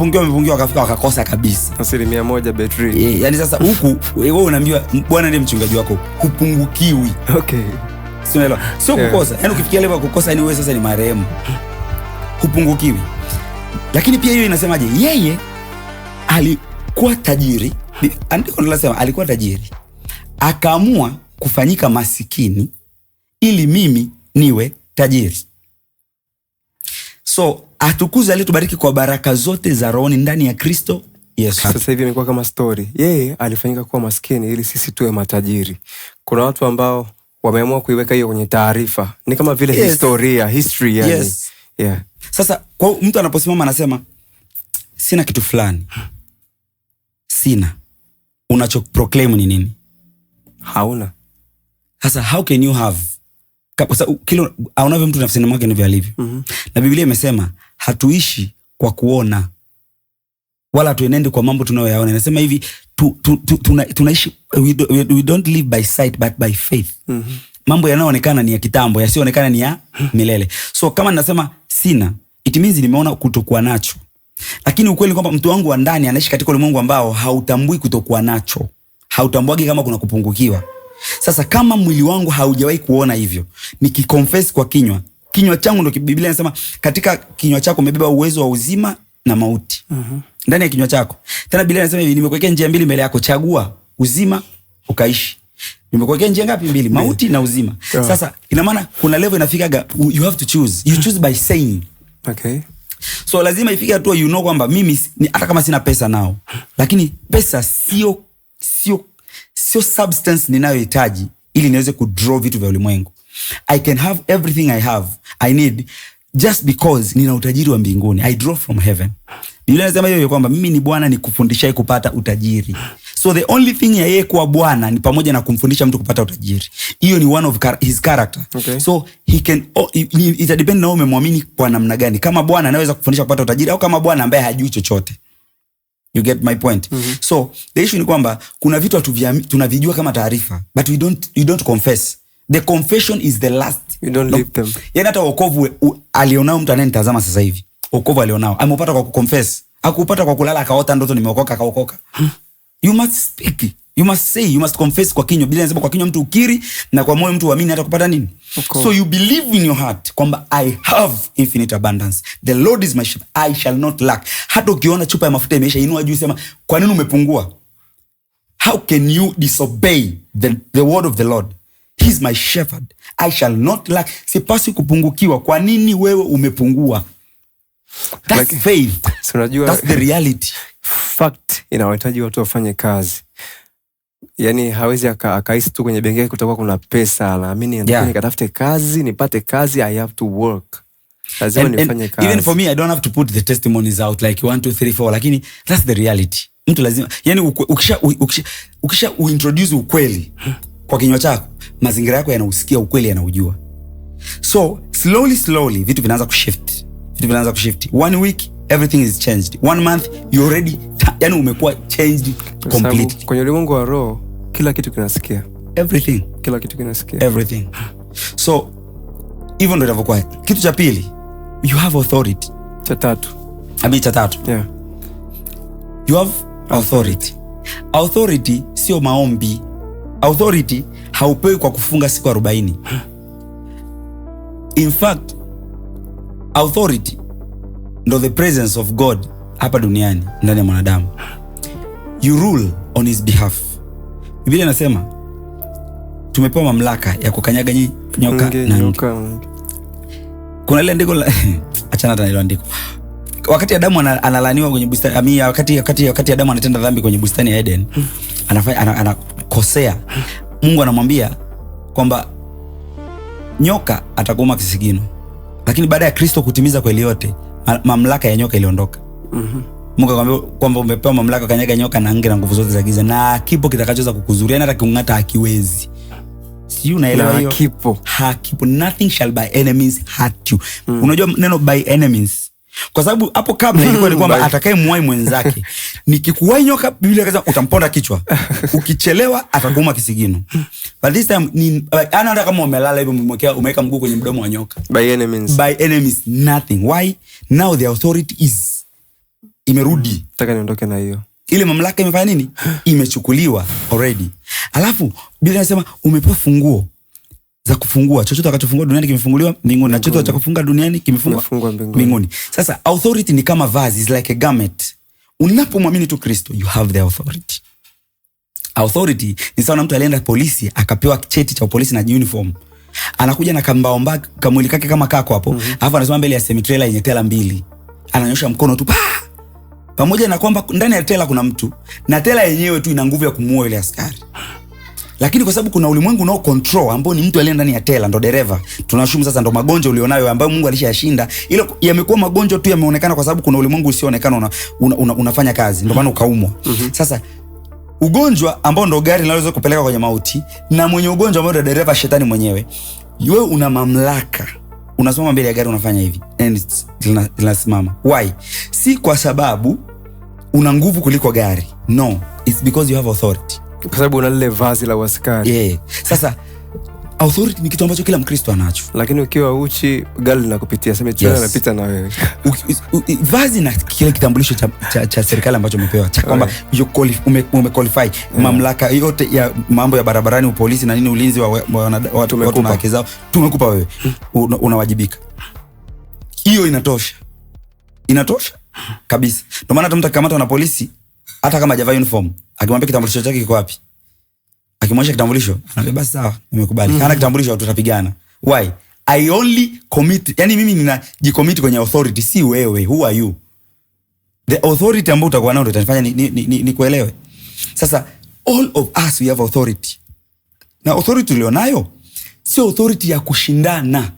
wakafika wakakosa kabisa. 100% battery. Yani sasa huku wewe unaambiwa Bwana ndiye mchungaji wako, hupungukiwi. Okay. Sio unaelewa? Sio kukosa. Yani ukifikia level ya kukosa, yani wewe sasa ni marehemu. Hupungukiwi. Lakini pia hiyo inasemaje? Yeye alikuwa tajiri. Andiko linasema alikuwa tajiri. Akaamua kufanyika masikini ili mimi niwe tajiri. So atukuze alitubariki kwa baraka zote za rohoni ndani ya Kristo Yesu. Sasa hivi imekuwa kama story. Yeye alifanyika kuwa maskini ili sisi tuwe matajiri. Kuna watu ambao wameamua kuiweka hiyo kwenye taarifa. Ni kama vile historia, history yani. Yes. Yeah. Sasa kwa mtu anaposimama anasema sina kitu fulani. Sina. Unacho proclaim ni nini? Hauna. Sasa how can you have? Kile aonavyo mtu nafsini mwake ndivyo alivyo. Mm-hmm. Na Biblia imesema hatuishi kwa kuona wala tuenende kwa mambo tunayoyaona. Inasema hivi tunaishi, we don't live by sight but by faith. Mm-hmm. Mambo yanayoonekana ni ya kitambo, yasiyoonekana ni ya milele. So kama ninasema sina, it means nimeona kutokuwa nacho. Lakini ukweli kwamba mtu wangu wa ndani anaishi katika ulimwengu ambao hautambui kutokuwa nacho. Hautambuagi kama kuna kupungukiwa. Sasa kama mwili wangu haujawahi kuona hivyo, nikiconfess kwa kinywa, kinywa changu ndio Biblia inasema katika kinywa chako umebeba uwezo wa uzima na mauti. Mm-hmm. Ndani ya kinywa chako. Tena Biblia inasema hivi, nimekuwekea njia mbili mbele yako, chagua uzima ukaishi. Nimekuwekea njia ngapi? Mbili, mauti na uzima. Yeah. Sasa ina maana kuna level inafikaga you have to choose. You choose by saying. Okay. So lazima ifike hatua you know kwamba mimi hata kama sina pesa nao, lakini pesa sio substance ninayohitaji ili niweze kudraw vitu vya ulimwengu. I can have everything I have, I need, just because nina utajiri wa mbinguni. I draw from heaven. Biblia inasema hiyo kwamba mimi ni Bwana nikufundishaye kupata utajiri. So the only thing ya yeye kuwa Bwana ni pamoja na kumfundisha mtu kupata utajiri. Hiyo ni one of his character. Okay. So he can, it depend na umemwamini kwa namna gani. Kama Bwana anaweza kufundisha kupata utajiri au kama Bwana ambaye hajui chochote. You get my point? Mm-hmm. So the issue ni kwamba kuna vitu tunavijua kama taarifa, but we don't confess. The confession is the last. You don't leave them. Yaani hata wokovu alionao mtu anayenitazama sasa hivi, wokovu alionao ameupata kwa kuconfess. Hakupata kwa kulala akaota ndoto nimeokoka akaokoka. You must speak. You must say, you must confess kwa kinywa. Biblia inasema kwa kinywa mtu ukiri na kwa moyo mtu uamini hata kupata nini? Okay. So you believe in your heart kwamba I have infinite abundance. The Lord is my shepherd, I shall not lack. Hata ukiona chupa ya mafuta imeisha, inua juu sema kwa nini umepungua? How can you disobey the word of the Lord? He is my shepherd, I shall not lack. Sipaswi kupungukiwa. Kwa nini wewe umepungua? That's like, faith. So unajua, that's the reality. Fact inawahitaji watu wafanye kazi. Yani hawezi akahisi tu kwenye benki yake kutakuwa kuna pesa. Naamini nikatafute kazi, nipate kazi, I have to work. Lazima nifanye kazi. Even for me I don't have to put the testimonies out like 1 2 3 4, lakini that's the reality. Mtu lazima, yani ukisha uintroduce ukweli kwa kinywa chako, mazingira yako yanausikia ukweli, yanaujua. So slowly vitu vinaanza kushift. Vitu vinaanza kushift. 1 week everything is changed. 1 month you already, yani umekuwa changed completely. Kwenye ulimwengu wa roho kila kitu kinasikia. Everything. Kila kitu kinasikia. Everything. So even ndio inavyokuwa. Kitu cha pili, you have authority. Cha tatu. Cha tatu. Yeah. You have authority. Authority sio maombi. Authority haupewi kwa kufunga siku 40. In fact, authority ndo the presence of God hapa duniani ndani ya mwanadamu. You rule on his behalf. Biblia inasema tumepewa mamlaka ya kukanyaga nyoka Nge, na nge. nyoka, nge. Kuna ile andiko la achana hata na ile andiko. Wakati Adamu analaniwa kwenye bustani, I mean, wakati Adamu anatenda dhambi kwenye bustani ya Eden, anafanya anakosea. Mungu anamwambia kwamba nyoka atakuuma kisigino. Lakini baada ya Kristo kutimiza kweli yote, mamlaka ya nyoka iliondoka. Mungu akamwambia kwamba umepewa mamlaka kanyaga nyoka na nge na nguvu zote za giza, na kipo kitakachoweza kukuzuria, hata kung'ata hakiwezi. Sijui unaelewa Na hiyo? Hakipo. Hakipo. Nothing shall by enemies hurt you. Unajua neno by enemies, kwa sababu hapo kabla ilikuwa ni kwamba atakayemwahi mwenzake, nikikuwahi nyoka, Biblia ikasema utamponda kichwa, ukichelewa atakuuma kisigino. But this time ni ana, hata kama umelala hivyo, umeweka mguu kwenye mdomo wa nyoka, By enemies. By enemies nothing. Why? Now the authority is imerudi. Nataka niondoke na hiyo. Ile mamlaka imefanya nini? Imechukuliwa already. Alafu Biblia inasema umepewa funguo za kufungua. Chochote utakachofungua duniani kimefunguliwa mbinguni, na chochote utakachofunga duniani kimefungwa Kimefungwa mbinguni. Mbinguni. Sasa authority ni kama vazi, is like a garment. Unapomwamini tu Kristo, you have the authority. Authority ni sawa na mtu alienda polisi akapewa cheti cha polisi na uniform. Anakuja na kambaomba kamwili kake kama kako hapo, alafu anasimama mbele ya semi trailer yenye tela mbili, ananyosha mkono tu pa, pamoja na kwamba ndani ya tela kuna mtu na tela yenyewe tu ina nguvu ya kumuua yule askari, lakini kwa sababu kuna ulimwengu unao control ambao ni mtu aliye ndani ya tela, ndo dereva tunashumu. Sasa ndo magonjwa ulionayo ambayo Mungu alishayashinda, ila yamekuwa magonjwa tu yameonekana kwa sababu kuna ulimwengu usioonekana unafanya kazi, ndo maana ukaumwa. Sasa ugonjwa ambao ndo gari linaloweza kupeleka kwenye mauti na mwenye ugonjwa ambao ndo dereva shetani mwenyewe, wewe una mamlaka, unasimama mbele ya gari, unafanya hivi and linasimama. Why? Si kwa sababu una nguvu kuliko gari, no, it's because you have authority. Kwa sababu una lile vazi la uaskari. Yeah. Sasa authority ni kitu ambacho kila Mkristo anacho. Lakini ukiwa uchi, gari linakupitia, sema inapita na wewe. Vazi na kile kitambulisho cha serikali ambacho umepewa cha kwamba umequalify mamlaka yote ya mambo ya barabarani, upolisi na nini, ulinzi wa watu Tumekupa. na haki zao, tumekupa wewe, unawajibika. Hiyo inatosha, inatosha kabisa. Ndio maana hata mtu akikamatwa na polisi, hata kama hajavaa uniform, akimwambia kitambulisho chake kiko wapi, akimwonyesha kitambulisho, anaambia basi sawa, nimekubali. Hana kitambulisho, tutapigana. Why? I only commit, yani mimi ninajicommit kwenye authority, si wewe. Who are you? The authority ambayo utakuwa nayo ndio itanifanya nikuelewe. Sasa all of us, we have authority, na authority ulionayo sio authority ya kushindana,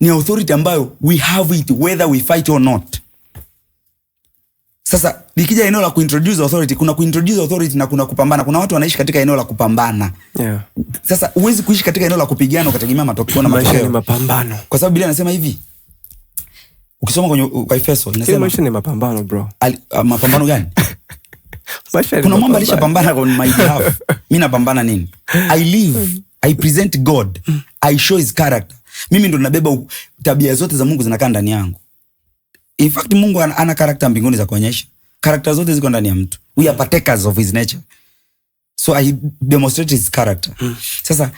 ni authority ambayo we have it whether we fight or not. Sasa likija eneo la kuintroduce authority, kuna kuintroduce authority na kuna kupambana. Kuna watu wanaishi katika eneo la kupambana. Sasa huwezi kuishi katika eneo la kupigana ukategemea matokeo na Maisha ni matokeo, mapambano. Kwa sababu Biblia inasema hivi, ukisoma kwenye Waefeso Kila inasema maisha ni mapambano, bro. Mapambano gani? Maisha ni Kuna mambo mapambano. alishapambana on my behalf. Mi napambana nini? I live, I present God, I show his character. Mimi ndo nabeba tabia zote za Mungu zinakaa ndani yangu. In fact, Mungu ana character mbinguni za kuonyesha. Character zote ziko ndani ya mtu. We are partakers of his nature, so I demonstrate his character. Sasa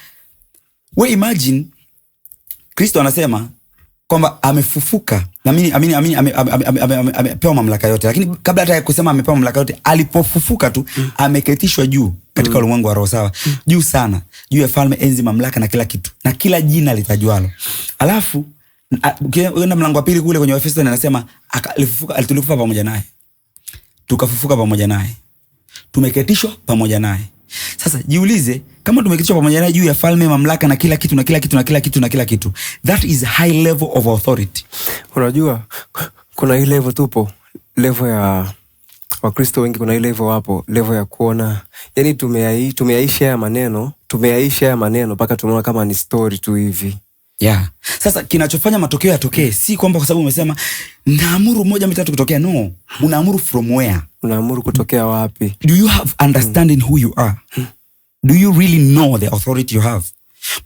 we imagine Kristo anasema kwamba amefufuka na mimi amini amini amepewa mamlaka yote, lakini kabla hata ya kusema amepewa mamlaka yote, alipofufuka tu ameketishwa juu katika ulimwengu wa roho, sawa, juu sana, juu ya falme, enzi, mamlaka na kila kitu na kila jina litajualo. Alafu ukienda mlango wa pili kule kwenye Waefeso anasema alifufuka, tulikufa pamoja naye, tukafufuka pamoja naye, tumeketishwa pamoja naye. Sasa jiulize, kama tumeketishwa pamoja naye juu ya falme, mamlaka na kila kitu na kila kitu na kila kitu na kila kitu, that is high level of authority. Unajua kuna hii level, tupo level ya Wakristo wengi, kuna hii level wapo level ya kuona, yani tumeyaisha haya maneno, tumeyaisha haya maneno mpaka tumeona kama ni story tu hivi. Yeah. Sasa kinachofanya matokeo yatokee si kwamba kwa sababu umesema naamuru moja mitatu kutokea. No, unaamuru from where? Unaamuru kutokea wapi? Do you have understanding who you are? Do you really know the authority you have?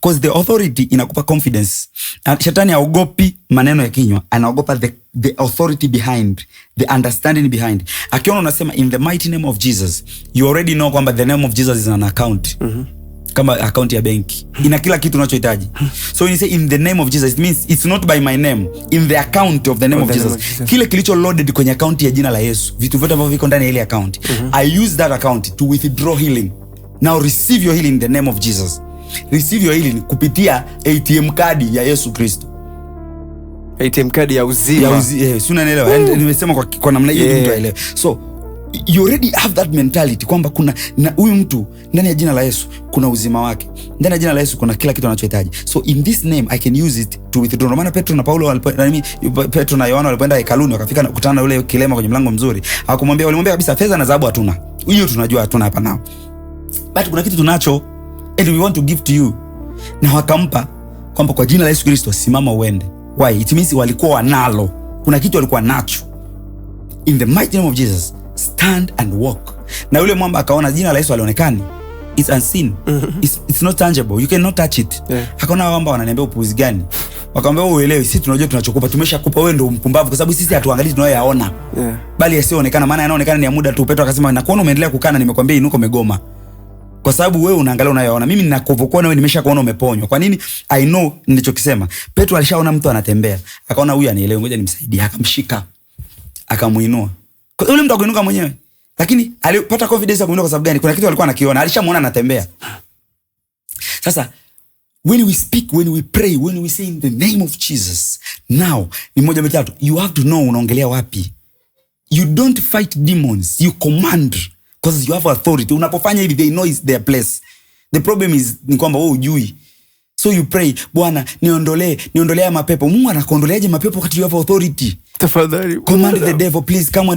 Because the authority inakupa confidence. Na shetani haogopi maneno ya kinywa, anaogopa the authority behind, the understanding behind. Akiona unasema in the mighty name of Jesus, you already know kwamba the name of Jesus is an account. Kama account ya benki. Ina kila kitu unachohitaji. So when you say in the name of Jesus, it means it's not by my name, in the account of the name Of of the Jesus. name of Jesus. Kile kilicho loaded kwenye account ya jina la Yesu, vitu vyote ambavyo viko ndani ya ile account. I use that account to withdraw healing. Now receive your healing in the name of Jesus. Receive your healing kupitia ATM kadi ya Yesu Kristo. ATM kadi ya uzima. Ya si unanielewa? Yaani nimesema kwa namna hiyo ili mtu aelewe. So you already have that mentality kwamba kuna na huyu mtu ndani ya jina la Yesu kuna uzima wake. Ndani ya jina la Yesu kuna kila kitu anachohitaji. So in this name I can use it to withdraw. Ndio maana Petro na Paulo walipo, I mean, Petro na Yohana walipoenda hekaluni wakafika na kukutana na yule kilema kwenye mlango mzuri. Hawakumwambia, walimwambia kabisa fedha na dhahabu hatuna. Hiyo tunajua hatuna hapa nao. But kuna kitu tunacho and we want to give to you. Na wakampa kwamba kwa jina la Yesu Kristo simama uende. Why? It means walikuwa wanalo. Kuna kitu walikuwa nacho. In the mighty name of Jesus, stand and walk. Na yule mwamba akaona jina la Yesu halionekani. It's unseen. It's not tangible. You cannot touch it. Akaona kwamba wananiambia upuuzi gani. Wakamwambia wewe uelewi, sisi tunajua tunachokupa, tumeshakupa, wewe ndio mpumbavu kwa sababu sisi hatuangalii tunayoyaona. Bali yasiyoonekana, maana yanaonekana ni ya muda tu. Petro akasema nakuona umeendelea kukana, nimekwambia inuka, umegoma. Kwa sababu wewe unaangalia unayoona, mimi ninakovokuona wewe nimeshakuona umeponywa. Kwa nini? I know nilichokisema. Petro alishaona mtu anatembea, akaona huyu anielewe, ngoja nimsaidie, akamshika, akamuinua. Kwa yule mtu akuinuka mwenyewe. Lakini alipata confidence ya kumuinua kwa sababu gani? Kuna kitu alikuwa anakiona, alishamuona anatembea. Sasa when we speak, when we pray, when we say in the name of Jesus, now ni moja mbili tatu, you have to know unaongelea wapi. You don't fight demons, you command because you have authority. Unapofanya hivi they know it's their place. The problem is ni kwamba wewe hujui. So you pray, Bwana niondolee, niondolee haya mapepo. Mungu anakuondoleaje mapepo wakati you have authority? Tafadhali. Command the devil, please come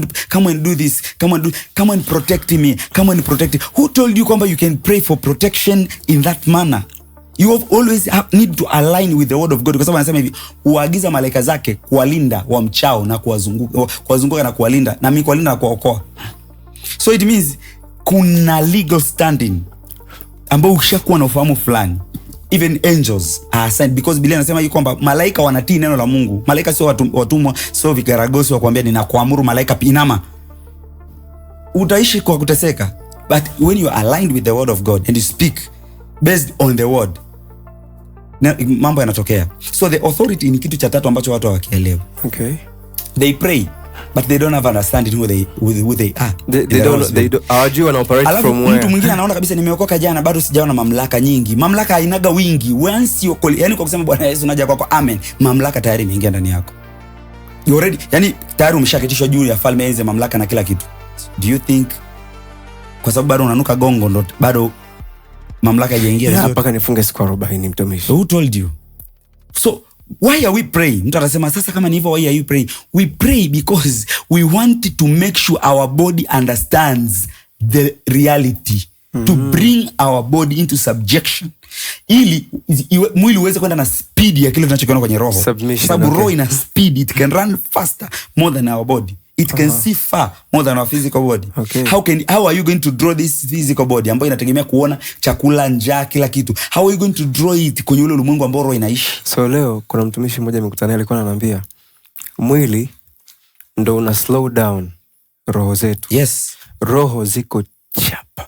and do this. Come and protect me. Come and protect. Who told you kwamba you can pray for protection in that manner? You have always need to align with the word of God. Kwa sababu anasema hivi, huagiza malaika zake kuwalinda wamchao na kuwazunguka na kuwalinda, na mimi kuwalinda na kuwaokoa. So it means kuna legal standing ambao ukishakuwa na ufahamu fulani, even angels are assigned, because Biblia inasema hivi kwamba malaika wanatii neno la Mungu. Malaika sio watumwa, sio vikaragosi wa kuambia ninakuamuru malaika inama. Utaishi kwa kuteseka. But when you are aligned with the word of God and you speak based on the word, na mambo yanatokea. So the authority ni kitu cha tatu ambacho watu hawakielewi. They pray but they don't have understanding who they are. They In the realms of hawajui wana operate Alafu from where. mtu mwingine anaona kabisa nimeokoka jana bado sijaona mamlaka nyingi. Mamlaka hainaga wingi. Once you call, yani kwa kusema Bwana Yesu naja kwako, amen, mamlaka tayari imeingia ndani yako. You already, yani tayari umeshaketishwa juu ya falme hizi, mamlaka na kila kitu. Do you think kwa sababu bado unanuka gongo ndo bado mamlaka haijaingia vizuri? Mpaka nifunge siku 40 mtumishi. So who told you? So why are we praying? Mtu atasema sasa kama ni hivyo why are you praying? We pray because we want to make sure our body understands the reality. To bring our body into subjection. Ili mwili uweze kwenda na speed ya kile tunachokiona kwenye roho. Submission, Kwa sababu okay. roho ina speed, it can run faster more than our body. It can see far more than our physical body. How are you going to draw this physical body ambayo inategemea kuona chakula, njaa, kila kitu? How are you going to draw it kwenye ule ulimwengu ambao roho inaishi? So leo kuna mtumishi mmoja nimekutana naye alikuwa ananiambia mwili ndo una slow down roho zetu. Roho ziko chapa.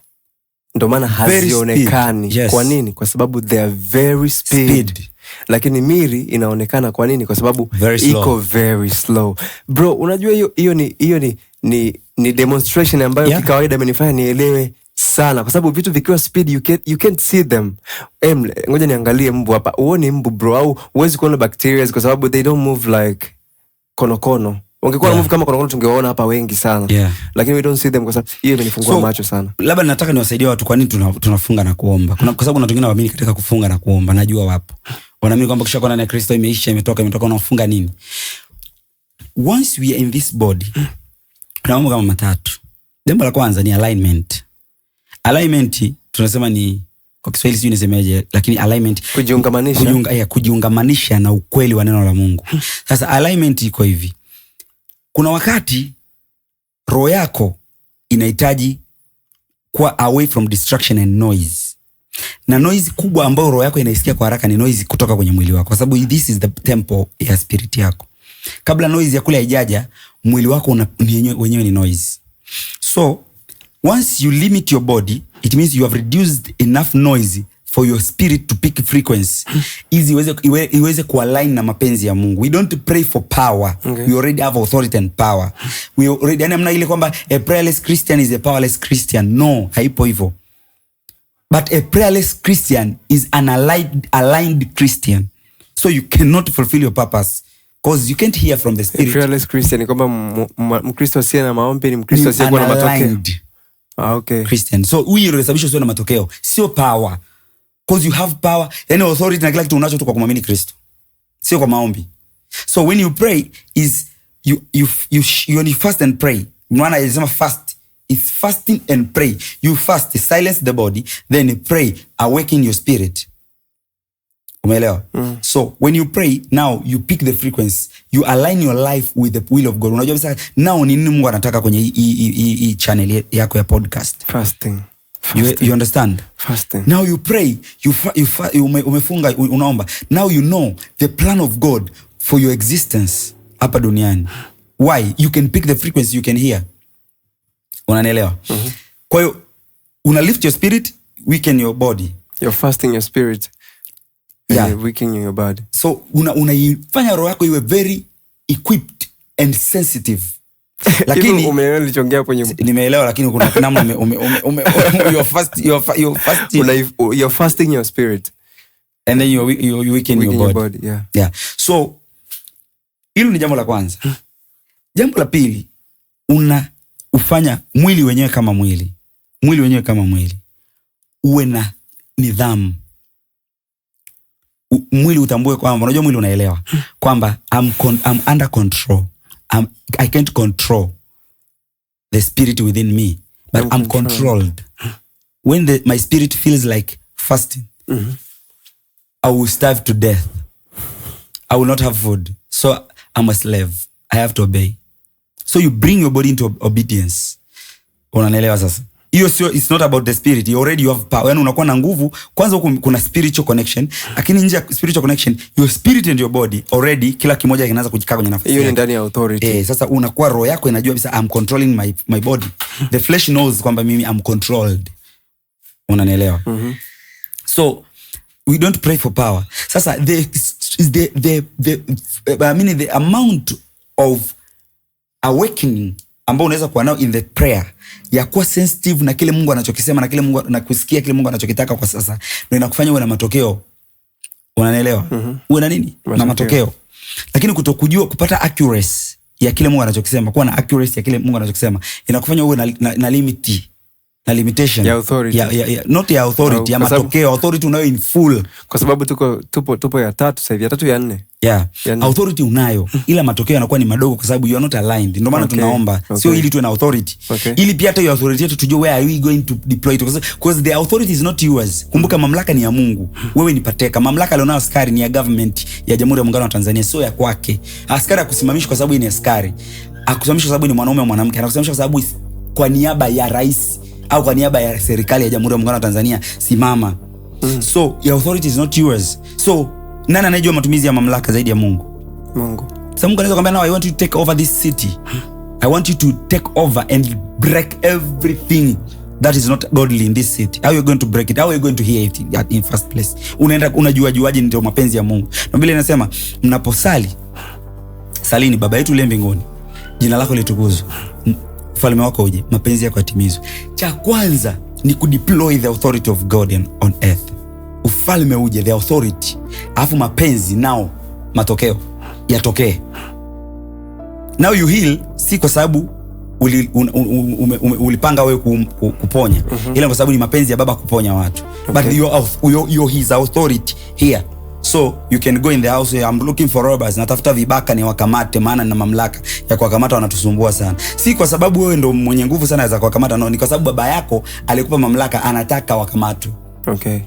Ndo maana Very speed. hazionekani. Kwa nini? Kwa sababu they are very speed. Speed. Lakini mili inaonekana kwa nini? Kwa sababu Very slow. iko very slow. Bro, unajua hiyo ni demonstration ambayo kikawaida imenifanya nielewe sana, kwa sababu vitu vikiwa speed you can't see them. Ngoja niangalie mbu hapa. Huoni mbu bro, au huwezi kuona bacteria kwa sababu they don't move like konokono. Wangekuwa move kama konokono tungewaona hapa wengi sana. Lakini we don't see them kwa sababu hiyo imenifungua macho sana. Labda nataka niwasaidie watu kwa nini tunafunga na kuomba. Kwa sababu kuna watu wengine waamini katika kufunga na kuomba, najua wapo. Wanaamini kwamba kisha kuwa ndani ya Kristo imeisha, imetoka, unafunga nini? Once we are in this body, kuna mambo kama matatu. Jambo la kwanza ni alignment. Alignment tunasema ni kwa Kiswahili sijui nisemeje, lakini alignment Kujiungamanisha. Kujiungamanisha na ukweli wa neno la Mungu. Sasa alignment iko hivi. Kuna wakati roho yako inahitaji kuwa away from distraction and noise. Na noise kubwa ambayo roho yako inaisikia kwa haraka ni noise kutoka kwenye mwili wako, kwa sababu this is the temple ya spirit yako. Kabla noise ya kule haijaja, mwili wako wenyewe ni noise. So once you limit your body, it means you have reduced enough noise for your spirit to pick frequency izi iweze kualign na mapenzi ya Mungu. We don't pray for power. Okay. We already have authority and power. We already, yani amna ile kwamba a prayerless Christian is a powerless Christian. No, haipo hivyo. But a prayerless Christian is an aligned Christian. So you cannot fulfill your purpose because you can't hear from the spirit. A prayerless Christian ni kwamba Mkristo asiye na maombi ni Mkristo asiye kuwa na matokeo. Ah, okay. Christian. So huyu ndio sababisho sio na matokeo, sio power. Because you have power, yani authority na kila kitu unacho tu kwa kumwamini Kristo, sio kwa maombi. So when you pray is you fast and pray. Maana inasema fast. It's fasting and pray. You fast, silence the body, then pray, awaken your spirit. Umeelewa? So when you pray, now you pick the frequency. You align your life with the will of God. Unajua sasa now ni nini Mungu anataka kwenye hii channel yako ya podcast. Fasting. You understand? Fasting. Now you pray, umefunga, unaomba. Now you know the plan of God for your existence hapa duniani. Why? You can pick the frequency, you can hear. Unanielewa? Mm-hmm. Kwa hiyo una lift your spirit, weaken your body. You're fasting your spirit. Yeah. And weakening your body. So unaifanya roho yako iwe very equipped and sensitive. Lakini umeelewa nilichoongea hapo nyuma? Nimeelewa, lakini kuna namna you're fasting your spirit and then you weaken your body. Yeah. Yeah. So hilo ni jambo la kwanza. Jambo la pili, ufanya mwili wenyewe kama mwili. Mwili wenyewe kama mwili uwe na nidhamu. Mwili utambue kwamba, unajua mwili unaelewa kwamba I'm under control. I can't control the spirit within me, but I'm controlled. When my spirit feels like fasting, I will starve to death. I will not have food. So I'm a slave. I have to obey. So you bring your body into obedience. Unanielewa sasa? Hiyo sio, it's not about the spirit. You already have power. Yaani unakuwa na nguvu. Kwanza huku kuna spiritual connection, lakini nje ya spiritual connection, your spirit and your body already kila kimoja kinaanza kujikaa kwenye nafasi. Hiyo ni ndani ya authority. Sasa unakuwa roho yako inajua kabisa I'm controlling my body. The flesh knows kwamba mimi I'm controlled. Unanielewa? Mm-hmm. So we don't pray for power. Sasa I mean the amount of awakening ambao unaweza kuwa nao in the prayer ya kuwa sensitive na kile Mungu anachokisema na kile Mungu na kusikia kile Mungu anachokitaka kwa sasa, ndio inakufanya uwe na matokeo. Unanielewa? Mm-hmm. Uwe na nini? Na matokeo. Lakini kutokujua kupata accuracy ya kile Mungu anachokisema, kuwa na accuracy ya kile Mungu anachokisema inakufanya uwe na limit, na limitation ya authority. Ya, not ya authority, ya matokeo. Authority unayo in full. Kwa sababu tupo ya tatu sasa hivi, ya tatu ya nne. Yeah. Authority unayo, ila matokeo yanakuwa ni madogo kwa sababu you are not aligned. Ndio maana tunaomba, sio ili tuwe na authority. Ili pia hata hiyo authority yetu tujue where are we going to deploy it, because the authority is not yours. Kumbuka mamlaka ni ya Mungu. Wewe ni pateka. Mamlaka alionayo askari ni ya government ya Jamhuri ya Muungano wa Tanzania, sio ya kwake. Askari akusimamishwa kwa sababu ni askari. Akusimamishwa kwa sababu ni mwanaume au mwanamke. Anakusimamishwa kwa sababu kwa niaba ya rais au kwa niaba ya serikali ya Jamhuri ya Muungano wa Tanzania, simama. So your authority is not yours. So nani anajua matumizi ya mamlaka zaidi ya Mungu? Mungu. Sasa Mungu anaweza kuambia, now I want you to take over this city. I want you to take over and break everything that is not godly in this city. How are you going to break it? How are you going to hear it in first place? Unaenda unajua juaje ndio mapenzi ya Mungu? Na Biblia inasema mnaposali, salini Baba yetu uliye mbinguni, jina lako litukuzwe, ufalme wako uje, mapenzi yako yatimizwe. Cha kwanza ni kudeploy the authority of God on earth. Ufalme uje, the authority. Alafu mapenzi nao matokeo yatokee. Now you heal si kwa sababu ulipanga wewe kuponya, ila kwa sababu ni mapenzi ya Baba kuponya watu. Okay. But you his authority here. So you can go in the house, I'm looking for robbers, natafuta vibaka ni wakamate, maana nina mamlaka ya kuwakamata, wanatusumbua sana. Si kwa sababu wewe ndo mwenye nguvu sana za kuwakamata, no, ni kwa sababu baba yako alikupa mamlaka, anataka wakamatwe. Okay.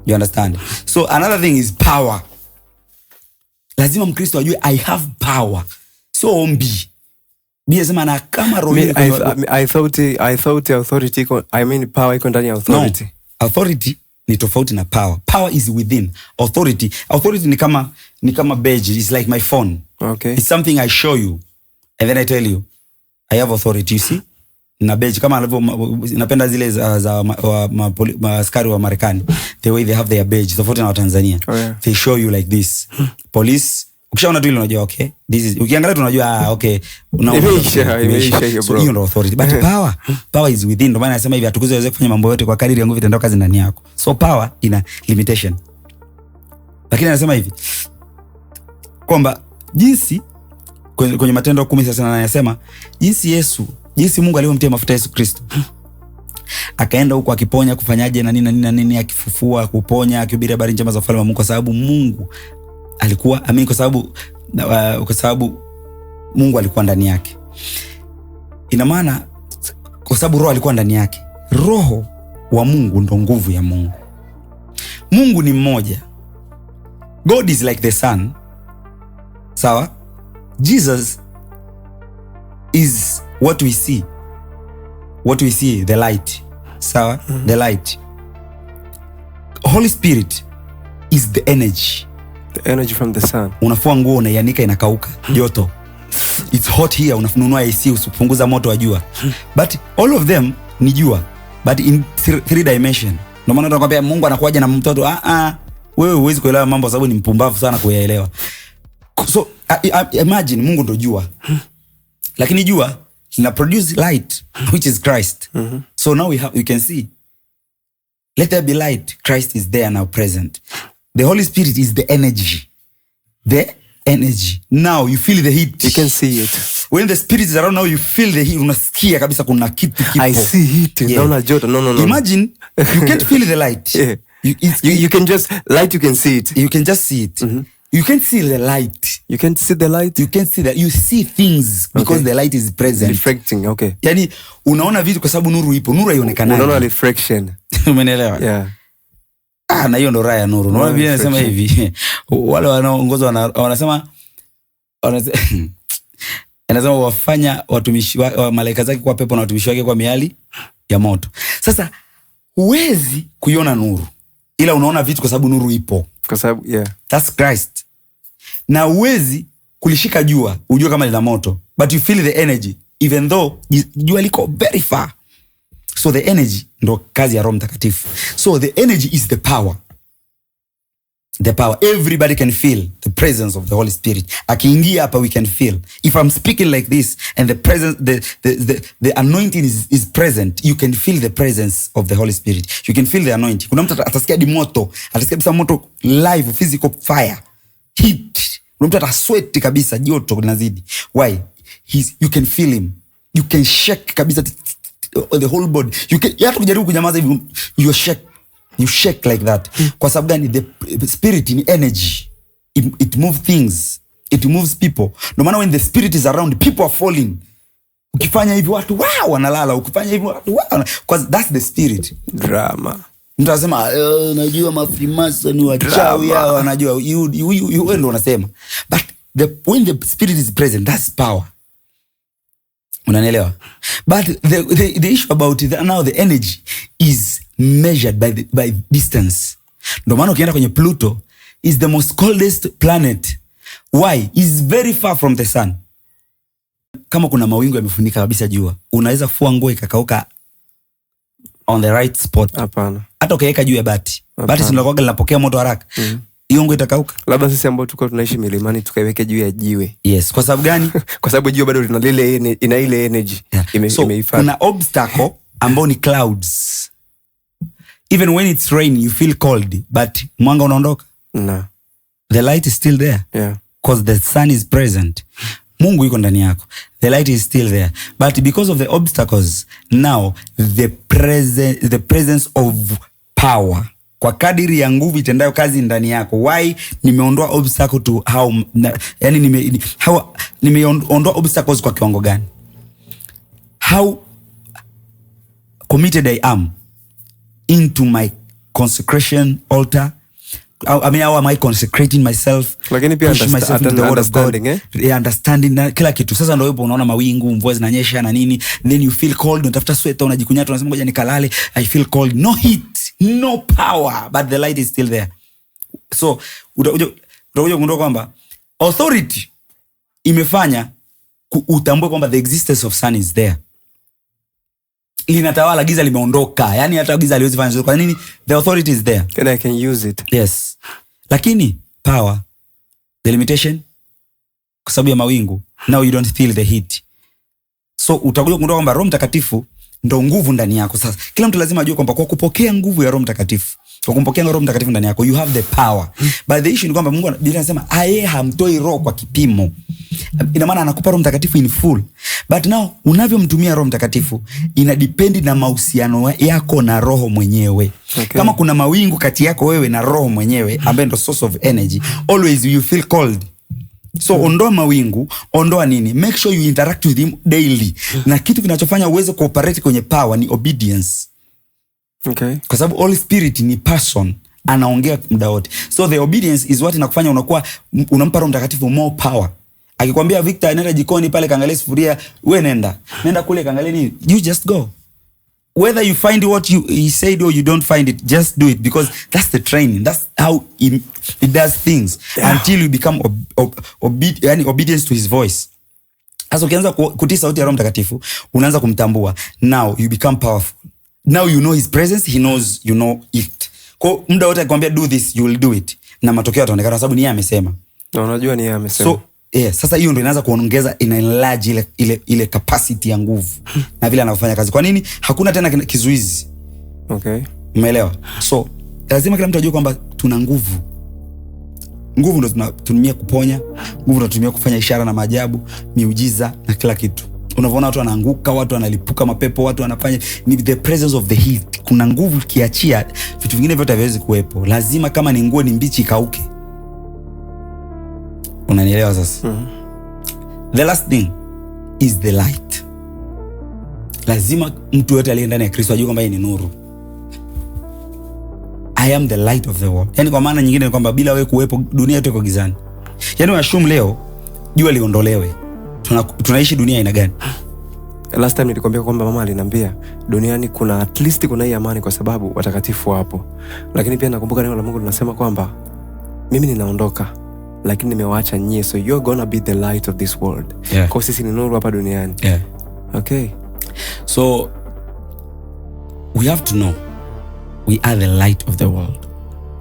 You understand? So another thing is power. Lazima Mkristo ajue I have power. Sio ombi. Biblia inasema na kama roho I thought authority iko, I mean power iko ndani ya authority. No. Authority ni tofauti na power. Power is within. Authority ni kama badge. It's like my phone. It's something I show you and then I tell you I have authority, you see? Na badge kama alivyo, napenda zile za maaskari wa Marekani, the way they have their badge, tofauti na Watanzania. Oh, yeah. They show you like this. Police, ukishaona tu ile unajua, okay, this is, ukiangalia tu unajua, ah, okay, Imeisha, imeisha hiyo, So bro. hiyo ndo authority, but power is within. Ndio maana nasema hivi, atukuzwe aweze kufanya mambo yote kwa kadiri ya nguvu itendao kazi ndani yako. So power ina limitation, lakini anasema hivi kwamba jinsi kwenye Matendo 10:38 anasema jinsi Mungu alivyomtia mafuta Yesu Kristo, akaenda huku akiponya, kufanyaje na nini na nini na nini, akifufua, kuponya, akihubiri habari njema za ufalme wa Mungu, kwa sababu Mungu alikuwa, I mean, kwa sababu Mungu alikuwa ndani yake. Ina maana kwa sababu Roho alikuwa ndani yake. Roho wa Mungu ndo nguvu ya Mungu. Mungu ni mmoja. God is like the sun. Sawa? Jesus is what we see. What we see, the light. Sawa? The light. Holy Spirit is the energy. The energy from the sun. Unafua nguo, unaianika, inakauka, joto. It's hot here, unanunua AC usipunguza moto wa jua. But all of them ni jua, but in three dimension. Ndio maana tunakwambia Mungu anakuaje na mtoto. Ah ah, wewe huwezi kuelewa mambo sababu ni mpumbavu sana kuyaelewa. So imagine Mungu ndo jua. Lakini jua lina produce light, which is Christ. So now we can see. Let there be light. Christ is there now, present. The Holy Spirit is the energy. The energy. Now you feel the heat. You can see it. When the Spirit is around, now you feel the heat. Unasikia kabisa kuna kitu kipo. I see heat. Yeah. Naona joto. No, no, no. Imagine you can't feel the light. You can just light, you can see it. You can just see it. You can't see the light. You can't see the light. You can't see that. You see things because the light is present. Reflecting, okay. Yani unaona vitu kwa sababu nuru ipo. Nuru haionekani. Unaona reflection. Umenielewa? Yeah. Ah, na hiyo ndo raha ya nuru. Unaona Unaona Biblia inasema reflection. hivi. Wale wanaoongozwa wanasema wafanya watumishi wa malaika zake kwa pepo na watumishi wake kwa miali ya moto. Sasa huwezi kuiona nuru, ila unaona vitu kwa sababu nuru ipo. Kwa sababu, yeah. That's Christ. Na huwezi kulishika jua ujue kama lina moto, but you feel the energy even though jua liko very far. So the energy ndo kazi ya Roho Mtakatifu. So the energy is the power. The power. Everybody can feel the presence of the Holy Spirit. Akiingia hapa, we can feel. If I'm speaking like this and the presence, the anointing is present, you can feel the presence of the Holy Spirit. You can feel the anointing. Kuna mtu atasikia hadi moto, atasikia kabisa moto live, physical fire, heat. Kuna mtu atasweat kabisa, joto linazidi. Why? You can feel him. You can shake kabisa the whole body. You can, hata kujaribu kunyamaza hivi, you shake. You shake like that. Kwa sababu gani? The spirit ni energy. It moves things. It moves people. No matter when the spirit is around, people are falling. Ukifanya hivi watu wow, wanalala. Ukifanya hivi watu wow. Because that's the spirit. Drama. Mtu anasema, najua mafrimason ni wachawi Drama. hao, wanajua. You ndo unasema. But when the spirit is present, that's power. Unanielewa? But the issue about it, now the energy is measured by distance. Ndio maana ukienda kwenye Pluto is the most coldest planet. Why? Is very far from the sun. Kama kuna mawingu yamefunika kabisa jua, unaweza kufua nguo ikakauka on the right spot? Hapana. Hata ukiweka juu ya bati. Bati si linakuwaga linapokea moto haraka. Hiyo nguo itakauka? Labda sisi ambao tulikuwa tunaishi milimani tukaiweke juu ya jiwe. Yes, kwa sababu gani? Kwa sababu jiwe bado lina lile ina ile energy. So imehifadhi. kuna obstacle ambao ni clouds. Even when it's rain you feel cold, but mwanga unaondoka? No. The light is still there. Because the sun is present. Mungu yuko ndani yako. The light is still there. But because of the obstacles, now the presence of power. Kwa kadiri ya nguvu itendayo kazi ndani yako. Why? Nimeondoa obstacle to how, na, yani how nimeondoa obstacles kwa kiwango gani? How committed I am into my consecration altar. I mean, how am I consecrating myself? Lakini pia Pushing myself into the word of God. Understanding, eh? Yeah, understanding na kila kitu. Sasa ndio hapo unaona mawingu, mvua zinanyesha na nini, then you feel cold, unatafuta sweater, unajikunyata, unasema ngoja nikalale, I feel cold. No heat. No power, but the light is still there. So utakuja kugundua kwamba authority imefanya utambue kwamba the existence of sun is there. Linatawala, giza limeondoka. Yani hata giza haliwezi fanya chochote. Kwa nini? The authority is there. And I can use it. Yes. Lakini power, the limitation, kwa sababu ya mawingu, now you don't feel the heat. So utakuja kugundua kwamba Roho Mtakatifu ndo nguvu ndani yako. Sasa kila mtu lazima ajue kwamba kwa kupokea nguvu ya Roho Mtakatifu, kwa kumpokea Roho Mtakatifu ndani yako, you have the power. But the issue ni kwamba Mungu, Biblia inasema yeye hamtoi roho kwa kipimo. Ina maana anakupa Roho Mtakatifu in full. But now unavyomtumia Roho Mtakatifu ina depend na mahusiano yako na Roho mwenyewe. Okay. Kama kuna mawingu kati yako wewe na Roho mwenyewe ambaye ndo source of energy, always you feel cold. So ondoa mawingu, ondoa nini, make sure you interact with him daily. Na kitu kinachofanya uweze kuoperate kwenye power ni obedience. Okay. Kwa sababu Holy Spirit ni person, anaongea muda wote. So the obedience is what inakufanya unakuwa unampa Roho Mtakatifu more power. Akikwambia Victor, nenda jikoni pale kaangalie sufuria, wewe nenda. Nenda kule kaangalie nini, you just go. Whether you find what he said or you don't find it, just do it, because that's the training. That's how he does things. Yeah. Until you become obedience to his voice. Sasa ukianza kutii sauti ya Roho Mtakatifu, unaanza kumtambua. Now you become powerful. Now you know his presence, he knows you know it. Kwa muda wote akikwambia do this, you will do it. Na matokeo yataonekana kwa sababu ni yeye amesema. Na unajua ni yeye amesema. So yeah, sasa hiyo ndio inaanza kuongeza, ina enlarge ile capacity ya nguvu na vile anavyofanya kazi. Kwa nini? Hakuna tena kizuizi. Okay. Umeelewa? So lazima kila mtu ajue kwamba tuna nguvu. Nguvu ndio tunatumia kuponya, nguvu ndio tunatumia kufanya ishara na maajabu, miujiza na kila kitu. Unavyoona watu wanaanguka, watu wanalipuka mapepo, watu wanafanya, ni the presence of the heat. Kuna nguvu kiachia, vitu vingine vyote haviwezi kuwepo. Lazima kama ni nguo ni mbichi ikauke. Unanielewa sasa? Mm-hmm. The last thing is the light. Lazima mtu yote aliye ndani ya Kristo ajue kwamba yeye ni nuru. I am the light of the world. Yani kwa maana nyingine ni kwamba bila wewe kuwepo dunia yote iko gizani. Yani assume leo jua liondolewe. Tunaishi dunia aina gani? Last time nilikwambia kwamba mama aliniambia duniani kuna at least kuna hii amani kwa sababu watakatifu wapo. Lakini pia nakumbuka neno la Mungu linasema kwamba mimi ninaondoka lakini nimewaacha nyie, so you're gonna be the light of this world. Yeah. Kwa sisi ni nuru hapa duniani. Yeah. Okay. So we have to know we are the light of the world.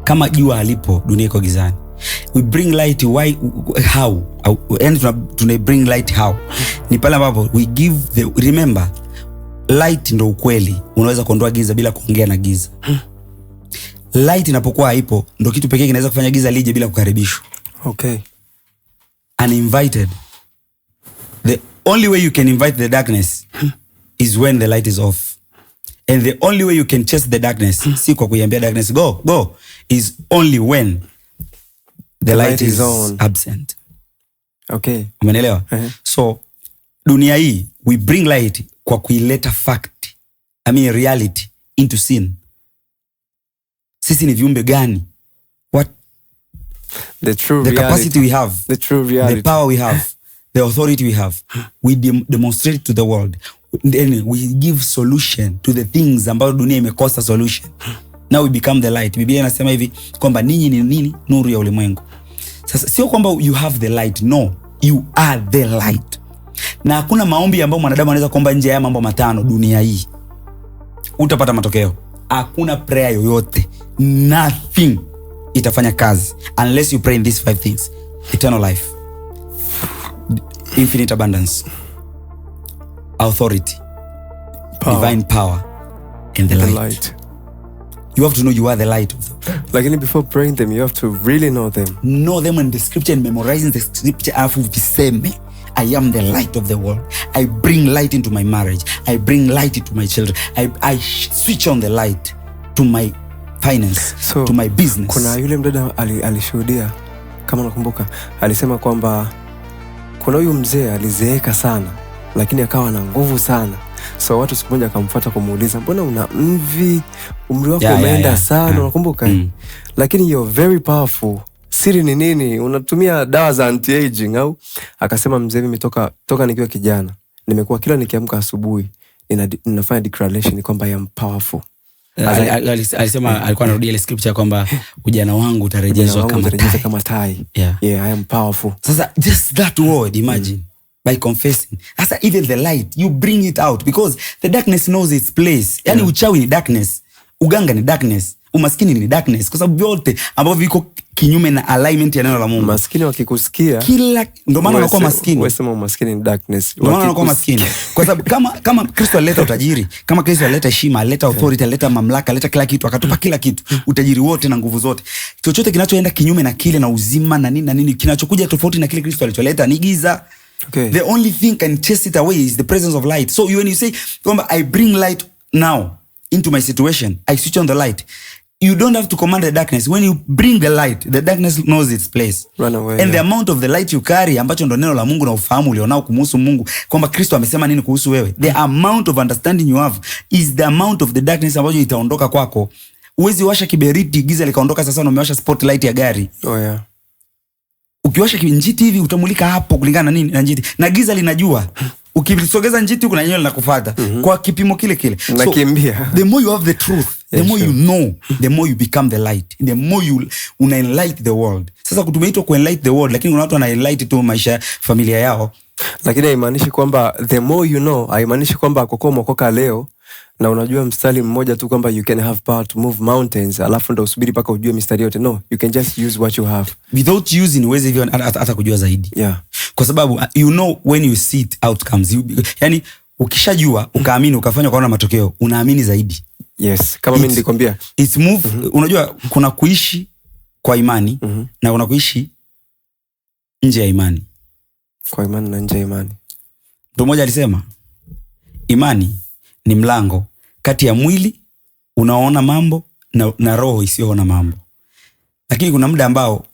Kama jua alipo dunia iko gizani. We bring light why, how? And tuna bring light how? Ni pale ambapo we give the, remember light ndo ukweli. Unaweza kuondoa giza bila kuongea na giza. Light inapokuwa haipo ndo kitu pekee kinaweza kufanya giza lije bila kukaribishwa. Okay. Uninvited. The only way you can invite the darkness is when the light is off. And the only way you can chase the darkness, si kwa kuiambia darkness go, go, is only when the light is on. Absent. Okay. Umeelewa? Uh-huh. So dunia hii we bring light kwa kuileta fact, I mean reality into sin. Sisi ni viumbe gani? What the true the reality. Capacity we have, the true reality, the power we have, the authority we have, we demonstrate to the world. Then we give solution to the things ambayo dunia imekosa solution. Now we become the light. Biblia inasema hivi kwamba ninyi ni nini? Nuru ya ulimwengu. Sasa sio kwamba you have the light, no, you are the light. Na hakuna maombi ambayo mwanadamu anaweza kuomba nje ya mambo matano dunia hii. Utapata matokeo. Hakuna prayer yoyote, nothing itafanya kazi unless you pray in these 5 things: eternal life, infinite abundance, authority, power, divine power, and the light. You have to know you are the light of the world. Lakini before praying them, you have to really know them. Know them in the scripture and memorizing the scripture. Alafu viseme, I am the light of the world. I bring light into my marriage. I bring light into my children. I switch on the light to my finance, so, to my business. Kuna yule mdada alishuhudia, kama nakumbuka, alisema kwamba kuna huyu mzee alizeeka sana, lakini akawa na nguvu sana. So watu siku moja akamfuata kumuuliza, mbona una mvi, umri wako umeenda sana, unakumbuka? Lakini you're very powerful. Siri ni nini? Unatumia dawa za anti-aging au? Akasema mzee, mimi toka nikiwa kijana, nimekuwa kila nikiamka asubuhi ninafanya declaration kwamba I am powerful. Alisema, alikuwa anarudia ile scripture kwamba ujana wangu utarejezwa kama tai. Kama tai. Yeah. Yeah, I am powerful. Sasa just that word, imagine. By confessing. Sasa even the light, you bring it out because the darkness knows its place. Yani uchawi ni darkness, uganga ni darkness, umaskini ni darkness, kwa sababu vyote ambavyo viko kinyume na alignment ya neno la Mungu. Maskini wakikusikia, kila ndio maana wanakuwa maskini. Wewe sema umaskini ni darkness. Ndio maana wanakuwa maskini. Kwa sababu kama Kristo alileta utajiri, kama Kristo alileta heshima, alileta authority, alileta mamlaka, alileta kila kitu, akatupa kila kitu, utajiri wote na nguvu zote. Chochote kinachoenda kinyume na kile na uzima na nini na nini, kinachokuja tofauti na kile Kristo alicholeta ni giza. Okay. The only thing can chase it away is the presence of light. So when you say, I bring light now into my situation, I switch on the light. You don't have to command the darkness. When you bring the light, the darkness knows its place. Run away, and the amount of the light you carry, ambacho ndo neno la Mungu na ufahamu ulionao kumhusu Mungu, kwamba Kristo amesema nini kuhusu wewe. The amount of understanding you have is the amount of the darkness ambacho itaondoka kwako. Huwezi washa kiberiti giza likaondoka sasa na umewasha spotlight ya gari. Oh yeah. Ukiwasha njiti hivi utamulika hapo kulingana na nini na njiti. Na giza linajua. Ukisogeza njiti huku na yenyewe linakufuata. Kwa kipimo kile kile. So, nakimbia. The more you have the truth, the more you know, the more you become the light. The more you una enlight the world. Sasa kutumeitwa ku enlight the world, lakini kuna watu wana enlight tu maisha familia yao. Lakini haimaanishi kwamba the more you know, haimaanishi kwamba kwa kuwa umeokoka leo na unajua mstari mmoja tu kwamba you can have power to move mountains, alafu ndo usubiri mpaka ujue mistari yote. No, you can just use what you have. Without using uweze hivyo hata kujua zaidi. Yeah. Kwa sababu you know when you see it outcomes. Yani ukishajua, ukaamini, ukafanya ukaona matokeo, unaamini zaidi. Yes, kama mimi nilikwambia. It's move, unajua kuna kuishi kwa imani na kuna kuishi nje ya imani. Kwa imani na nje ya imani. Mtu mmoja alisema imani ni mlango kati ya mwili unaoona mambo na roho isiyoona mambo. Lakini kuna muda ambao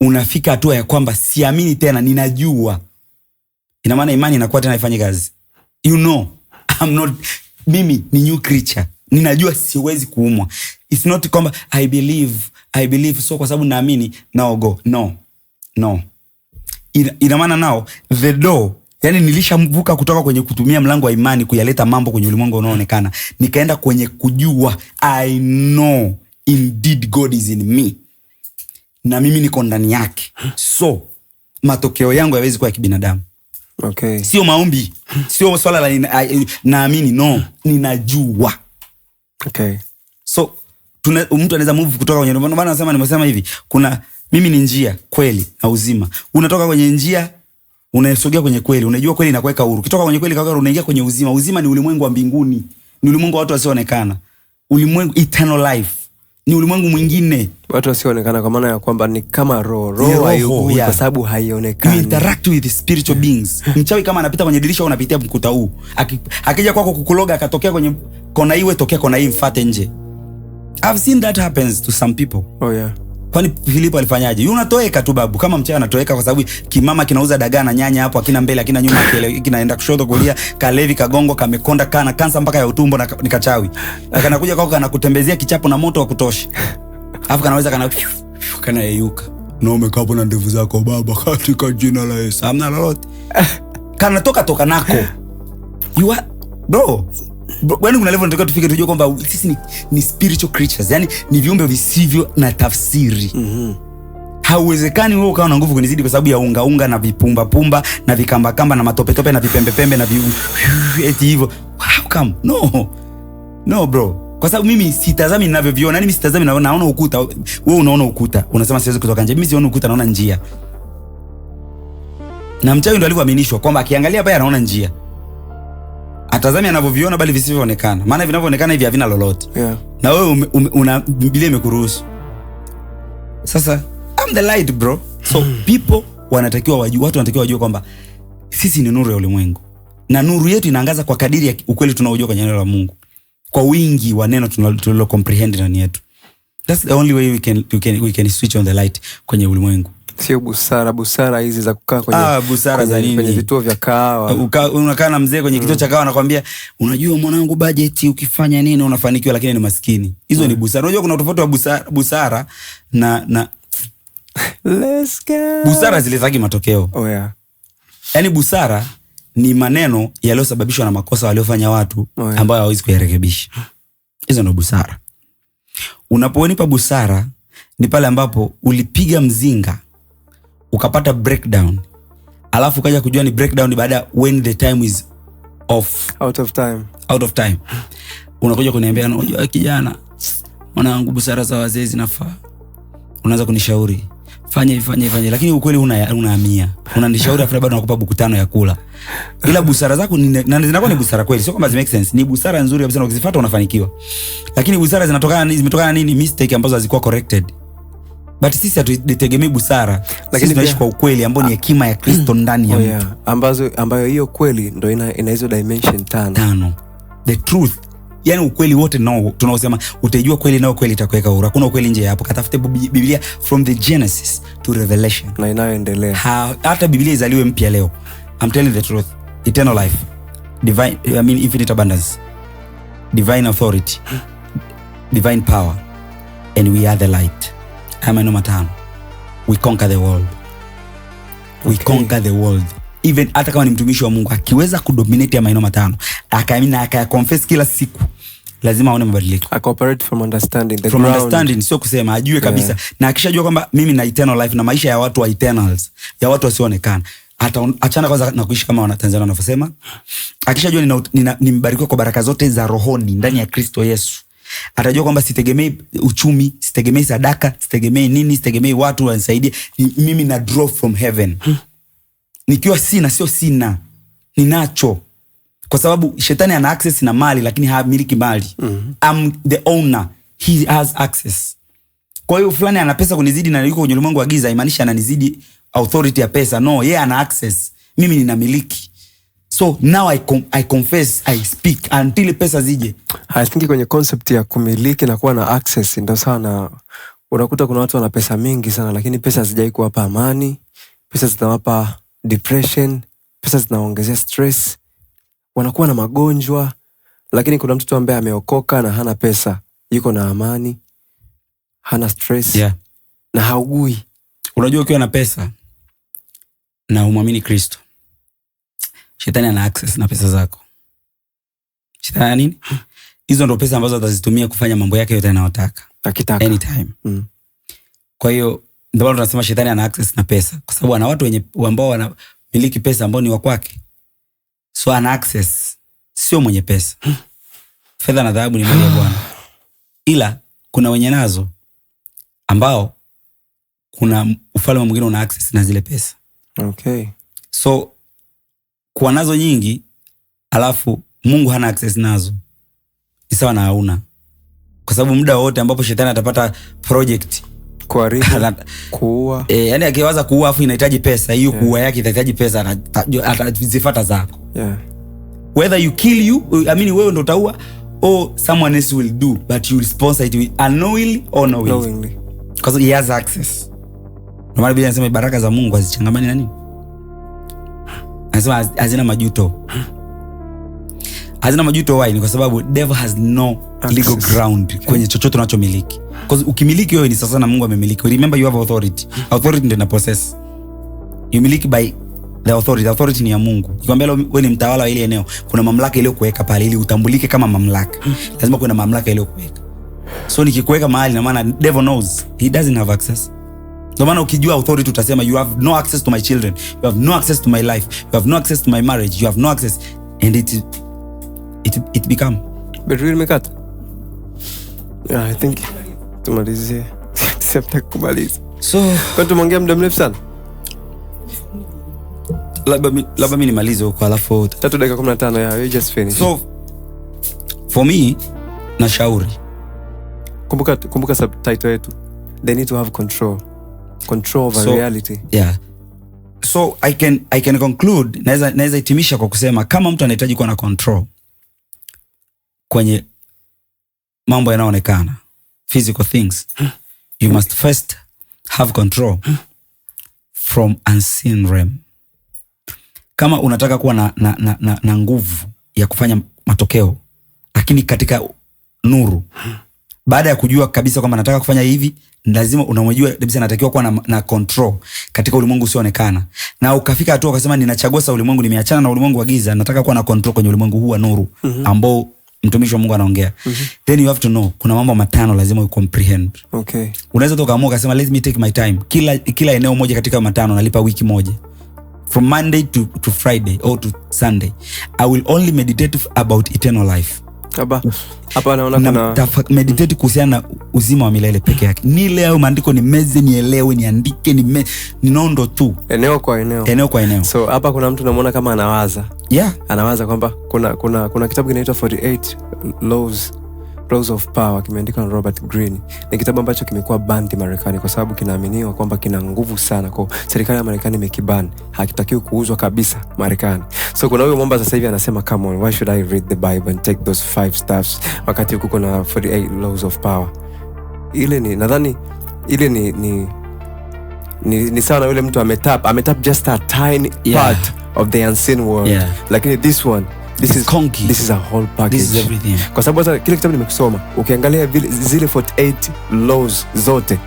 unafika hatua ya kwamba siamini tena, ninajua. Ina maana imani inakuwa tena haifanyi kazi. You know, I'm not, mimi ni new creature. Ninajua siwezi kuumwa. It's not kwamba I believe so kwa sababu naamini now go. No. No. Ina maana now the door, yani nilishamvuka kutoka kwenye kutumia mlango wa imani kuyaleta mambo kwenye ulimwengu unaoonekana, nikaenda kwenye kujua I know indeed God is in me. Na mimi niko ndani yake. So matokeo yangu hayawezi kuwa ya kibinadamu. Okay. Sio maombi, sio swala la naamini, no, ninajua. Okay. So mtu anaweza move kutoka kwenye, ndio maana nasema, nimesema hivi, kuna mimi ni njia, kweli na uzima. Unatoka kwenye njia unasogea kwenye kweli, unajua kweli inakuweka huru. Ukitoka kwenye kweli kaka unaingia kwenye uzima. Uzima ni ulimwengu wa mbinguni, ni ulimwengu wa watu wasioonekana. Ulimwengu eternal life. Ni ulimwengu mwingine. Watu wasioonekana kwa maana ya kwamba ni kama roho haiugui kwa sababu haionekani. You interact with the spiritual beings. Mchawi kama anapita kwenye dirisha au unapitia mkuta huu. Akija kwako kukuloga akatokea kwenye kona iwe tokea kona hii mfate nje. I've seen that happens to some people. Oh yeah. Kwani Filipo alifanyaje? Yule unatoeka tu babu, kama mchawi anatoeka kwa sababu kimama kinauza dagaa na nyanya hapo, akina mbele akina nyuma, kinaenda kushoto kulia, kalevi kagongo kamekonda kana kansa mpaka ya utumbo na nikachawi. Na kanakuja kwako kanakutembezea kichapo na moto wa kutosha. Alafu kanaweza kanayeyuka. Na umekaa hapo na ndevu zako baba katika jina la Yesu. Hamna lolote. Kanatoka toka nako. You are bro. Kwani kuna level tunataka tufike tujue kwamba sisi ni spiritual creatures, yani ni viumbe visivyo na tafsiri. Hauwezekani wewe ukawa na nguvu kunizidi kwa sababu ya unga unga na vipumba pumba na vikamba kamba na matope tope na vipembe pembe na eti hivyo. How come? No. No bro. Kwa sababu mimi sitazami ninavyoviona, yani mimi sitazami, naona ukuta, wewe unaona ukuta, unasema siwezi kutoka nje. Mimi sioni ukuta, naona njia. Na mchawi ndo alivyoaminishwa kwamba akiangalia pale anaona njia. Atazami anavyoviona bali visivyoonekana. Maana vinavyoonekana hivi havina lolote. Yeah. Na wewe una Biblia imekuruhusu. Sasa I'm the light bro. So people wanatakiwa wajue, watu wanatakiwa wajue kwamba sisi ni nuru ya ulimwengu. Na nuru yetu inaangaza kwa kadiri ya ukweli tunaojua kwenye neno la Mungu. Kwa wingi wa neno tunalo comprehend ndani yetu. That's the only way we can switch on the light kwenye ulimwengu. Sio busara hizi za kukaa kwenye busara za nini? Kwenye vituo vya kahawa. Unakaa na mzee kwenye kituo cha kahawa anakuambia, unajua mwanangu budget ukifanya nini unafanikiwa, lakini ni maskini. Hizo ni busara. Unajua kuna tofauti wa busara na let's go. Busara zilezagi matokeo. Oh yeah. Yaani busara ni maneno yaliyosababishwa na makosa waliofanya watu ambayo hawawezi kuyarekebisha. Hizo ndio busara. Unaponipa busara ni pale ambapo ulipiga mzinga ukapata breakdown, alafu ukaja kujua ni breakdown baada when the time is off, out of time. Out of time. Unakuja kuniambia, unajua kijana, mwanangu, busara za wazee zinafaa. Unaanza kunishauri fanye fanye fanye, lakini ukweli unahamia. Unanishauri afu bado nakupa buku 5 ya kula. Ila busara zako na zinakuwa ni busara kweli, sio kwamba zi make sense, ni busara nzuri kabisa na ukizifuata unafanikiwa. Lakini busara zimetokana nini? Mistake ambazo hazikuwa corrected. But sisi hatutegemei busara. Lakini tunaishi kwa ukweli ambao ni hekima ya Kristo ndani ya mtu. Yeah. Ambayo hiyo kweli ndio ina hizo dimension 5. The truth. Yaani ukweli wote tunaosema utajua kweli nao kweli itakuweka huru. Hakuna ukweli nje hapo. Katafute Biblia from the Genesis to Revelation. Na inayoendelea. Hata Biblia izaliwe mpya leo. I'm telling the truth. Eternal life. Divine, I mean infinite abundance. Divine authority. Divine power. And we are the light. Haya maneno 5. We conquer the world. We conquer the world. Even hata kama ni mtumishi wa Mungu akiweza kudominate ya maneno 5, akaamini na akayaconfess kila siku, lazima aone mabadiliko. Cooperate from understanding the from ground. Understanding, sio kusema, ajue kabisa. Na akishajua kwamba mimi na eternal life na maisha ya watu wa eternals, ya watu wasioonekana, achana kwanza na kuishi kama wana Tanzania wanavyosema. Akishajua nimebarikiwa kwa baraka zote za rohoni ndani ya Kristo Yesu, atajua kwamba sitegemei uchumi, sitegemei sadaka, sitegemei nini, sitegemei watu wanisaidie. Mimi na draw from heaven. Nikiwa sina, sio sina, ninacho. Kwa sababu shetani ana access na mali lakini hamiliki mali. I'm the owner, he has access. Kwa hiyo fulani ana pesa kunizidi na yuko kwenye ulimwengu wa giza, haimaanishi ananizidi authority ya pesa. No, yeye ana access, mimi ninamiliki. So now I confess, I speak until pesa zije. I think kwenye concept ya kumiliki na kuwa na access ndio sana unakuta kuna watu wana pesa mingi sana lakini pesa hazijai kuwapa amani, pesa zinawapa depression, pesa zinaongezea stress, wanakuwa na magonjwa. Lakini kuna mtu ambaye ameokoka na hana pesa, yuko na amani, hana stress, na haugui. Unajua ukiwa na pesa na umwamini Kristo, shetani ana access na pesa zako. Shetani nini? Hizo ndo pesa ambazo atazitumia kufanya mambo yake yote anayotaka. Akitaka. Anytime. Kwa hiyo ndio maana tunasema shetani ana access na pesa, kwa sababu ana watu wenye ambao wanamiliki pesa ambao ni wa kwake. So ana access, sio mwenye pesa. Fedha na dhahabu ni mali ya Bwana. Ila kuna wenye nazo ambao kuna ufalme mwingine una access na zile pesa. Okay. So kuwa nazo nyingi alafu Mungu hana access nazo, ni sawa na hauna. Kwa sababu muda wote ambapo shetani atapata project kuharibu, kuua. Yani akiwaza kuua afu inahitaji pesa, hiyo kuua yake itahitaji pesa, atazifuata zako. Whether you kill you, I mean wewe ndo utaua or someone else will do, but you will sponsor it with unknowingly or knowingly. Because he has access. Ndio maana Biblia inasema baraka za Mungu hazichangamani na nini? Anasema hazina majuto. Hazina majuto why? Ni kwa sababu devil has no legal ground kwenye chochote unachomiliki. Because ukimiliki wewe ni sasa na Mungu amemiliki. Remember you have authority. Authority ndio ina possess. You miliki by the authority. The authority ni ya Mungu. Nikwambia leo wewe ni mtawala wa ile eneo, kuna mamlaka iliyokuweka pale ili utambulike kama mamlaka. Lazima kuwe na mamlaka iliyokuweka. So nikikuweka mahali na maana devil knows he doesn't have access. Ndio maana ukijua authority utasema you have no access to my children, you have no access to my life, you have no access to my marriage, you have no access, and it become. But really make it. Yeah, I think tumalizie. Sasa kumaliza. So kwa tumeongea muda mrefu sana. Labda mimi nimalize huko alafu 3 dakika 15, yeah, we just finish. So for me nashauri. Kumbuka subtitle yetu. They need to have control. Control over reality. Yeah. So I can conclude, naweza hitimisha kwa kusema kama mtu anahitaji kuwa na control kwenye mambo yanayoonekana, physical things, you must first have control from unseen realm. Kama unataka kuwa na nguvu ya kufanya matokeo lakini katika nuru, baada ya kujua kabisa kwamba nataka kufanya hivi, lazima unamjua kabisa natakiwa kuwa na control katika ulimwengu usioonekana. Na ukafika hatua ukasema ninachagua sasa ulimwengu, nimeachana na ulimwengu wa giza, nataka kuwa na control kwenye ulimwengu huu wa nuru ambao Mtumishi wa Mungu anaongea. Then you have to know kuna mambo matano lazima ucomprehend. Unaweza tu ukaamua ukasema let me take my time. Kila eneo moja katika matano nalipa wiki moja. From Monday to Friday or to Sunday, I will only meditate about eternal life. Hapa naona kuna meditate kuhusiana na uzima wa milele peke yake. Nile hayo maandiko nimeze, nielewe, niandike, ninondo tu. Eneo kwa eneo. Eneo kwa eneo. So hapa kuna mtu namuona kama anawaza. Yeah. Anawaza kwamba kuna kitabu kinaitwa 48 Laws of Power, kimeandikwa na Robert Greene. Ni kitabu ambacho kimekuwa banned Marekani kwa sababu kinaaminiwa kwamba kina nguvu sana. Kwa serikali ya Marekani imekiban, hakitakiwi kuuzwa kabisa Marekani. So kuna huyo mwamba sasa hivi anasema come on, why should I read the Bible and take those 5 steps wakati huko kuna 48 Laws of Power. Ile ni nadhani ile ni sawa na yule mtu ametap just a tiny part of the unseen world. Yeah. Lakini this one, this is a whole package. This is everything. Kwa sababu hata kile kitabu nimekisoma, ukiangalia zile 48 laws zote,